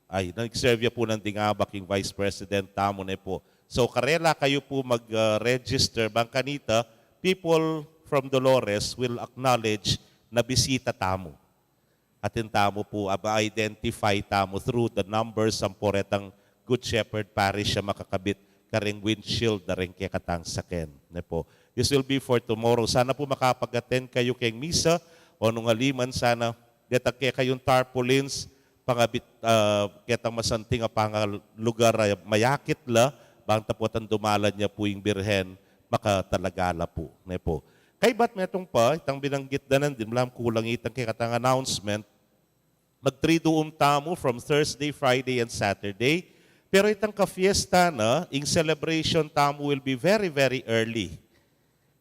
Ay, nag-serve ya pu nandin abak ing Vice President tamu, ne pu. So, karela kayu pu mag, ah, register, bang kanita, people from Dolores will acknowledge na bisita tamu. Atin tamu pu, aba, identify tamu through the numbers ampo retang Good Shepherd Parish a makakabit kareng windshield na reng kekatang saken, ne pu. This will be for tomorrow. Sana pu makapag-attend kayu keng misa, o nung ali man sana, detang kekayung tarpaulins, pangabit, ah, ketang masanting a pangalugar a mayakit la, bang taputan dumalan ya pu ing Birhen, makatalaga la pu, ne pu. Kaybat metung pa, itang binanggit da nandin, malam kulang itang kekatang announcement, mag-triduum tamu from Thursday, Friday, and Saturday. Pero itang ka-fiesta na, ing celebration tamu will be very, very early.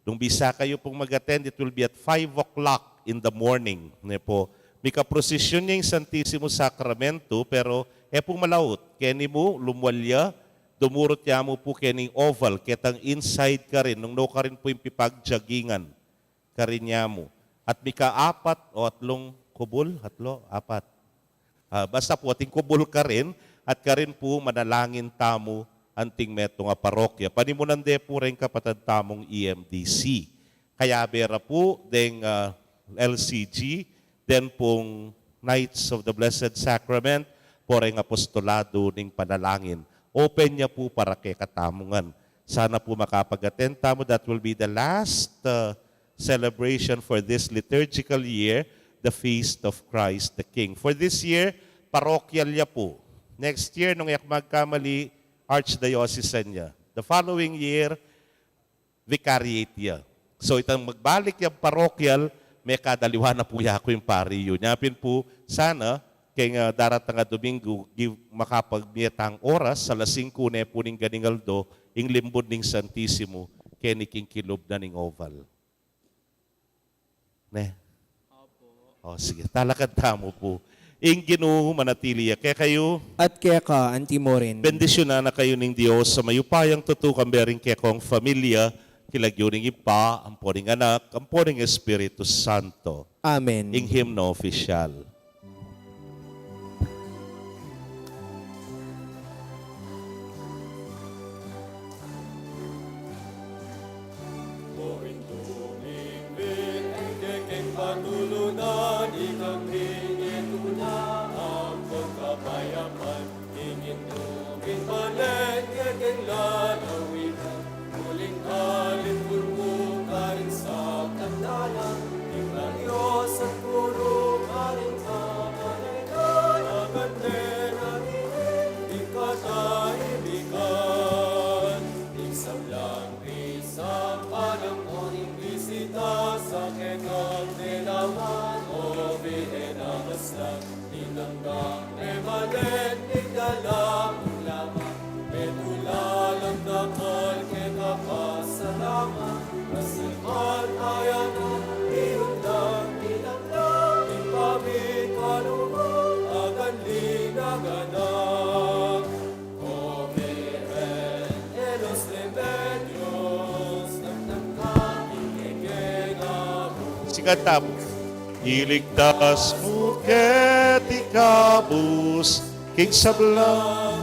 Nung bisa kayu pung mag-attend, it will be at five o'clock in the morning, ne pu. Mika-prosesyon ya ing Santisimo Sakramento, pero e pu malaut. Keni mu, lumwal ya, dumurut ya mu pu keni ing oval, ketang inside karin, nung no karin pu ing pipagjagingan karin ya mu. At mika-apat o atlung kubul, atlu, apat. Ah, basta pu ating kubul karin, at karin pu manalangin tamu anting metung a parokya. Panimunan de pu reng kapatad tamung E M D C. Kayabe ra pu deng, ah, L C G, den pung Knights of the Blessed Sacrament, pu reng apostolado ning panalangin. Open ya pu para kekatamu ngan. Sana pu makapag-attend tamu. That will be the last, uh, celebration for this liturgical year, the Feast of Christ the King. For this year, parokyal ya pu. Next year, nung e ku magkamali, archdiocesan ya. The following year, vicariate ya. So, itang magbalik yang parokyal, Mekadaliwa na pu ya ku ing pari yu. Nya pin pu, sana, keng, ah, daratang a Domingo, gi-, makapagmie tang oras, alas singku ne pu ning ganing aldo, ing limbud ning Santisimo, keni king kilub na ning oval. Ne? Opo. O, sige. Talakad tamu pu. Ing Ginu manatili ya kekayu. At keka anti mo rin. Bendisyunan na kayu ning Dios a mayupayang tutu, kambe ring kekong familia, king lagyu ning Ibpa, ampo ning Anak, ampo ning Espiritu Santo. Amen. Ing himno opisyal. Ing indu king palet ke king lalawigan, uling kalipur mu karing saktan dalan, ing Dios at guru karing kamalainan, agad ne narinig ing katahimikan, ing sablang pisang panahon ing bisita sa kekang delawan, o bie na maslang. Tinanggap ne malet ning dala mung laman, metula lang dakal keka pasalamat, kasi man aya na iundan, tinanggap ning pamikaluman, agan linaganap. Sikat tamu. Iligtas mu keti kabus king sablang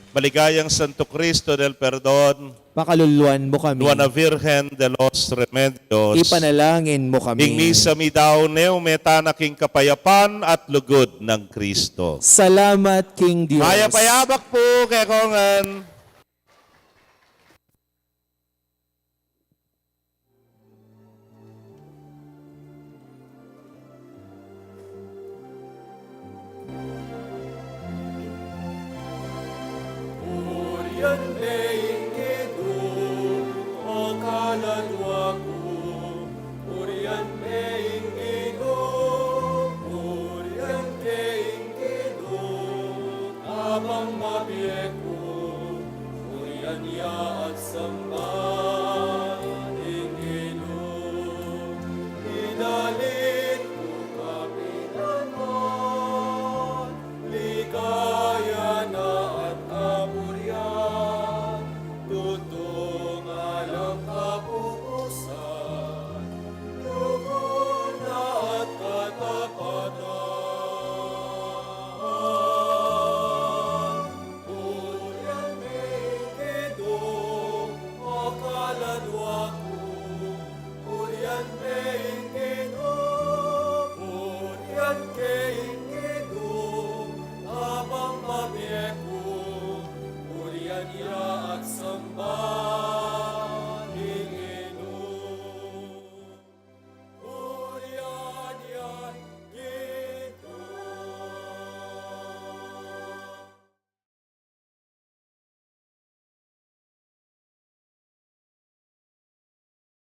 Maligayang Santo Cristo del Perdon, pakaluluan mu kami. Nuan a Virgen de los Remedios, ipanalangin mu kami. Ing misa mi daun ne, ume tana king kapayapan at lugud nang Cristo. Salamat king Dios. Mayap a yabak pu kekongan. Purian me ing Ginu, o kaladua ku, purian me ing Ginu, purian ke ing Ginu, kabang mabie ku, purian ya at samba.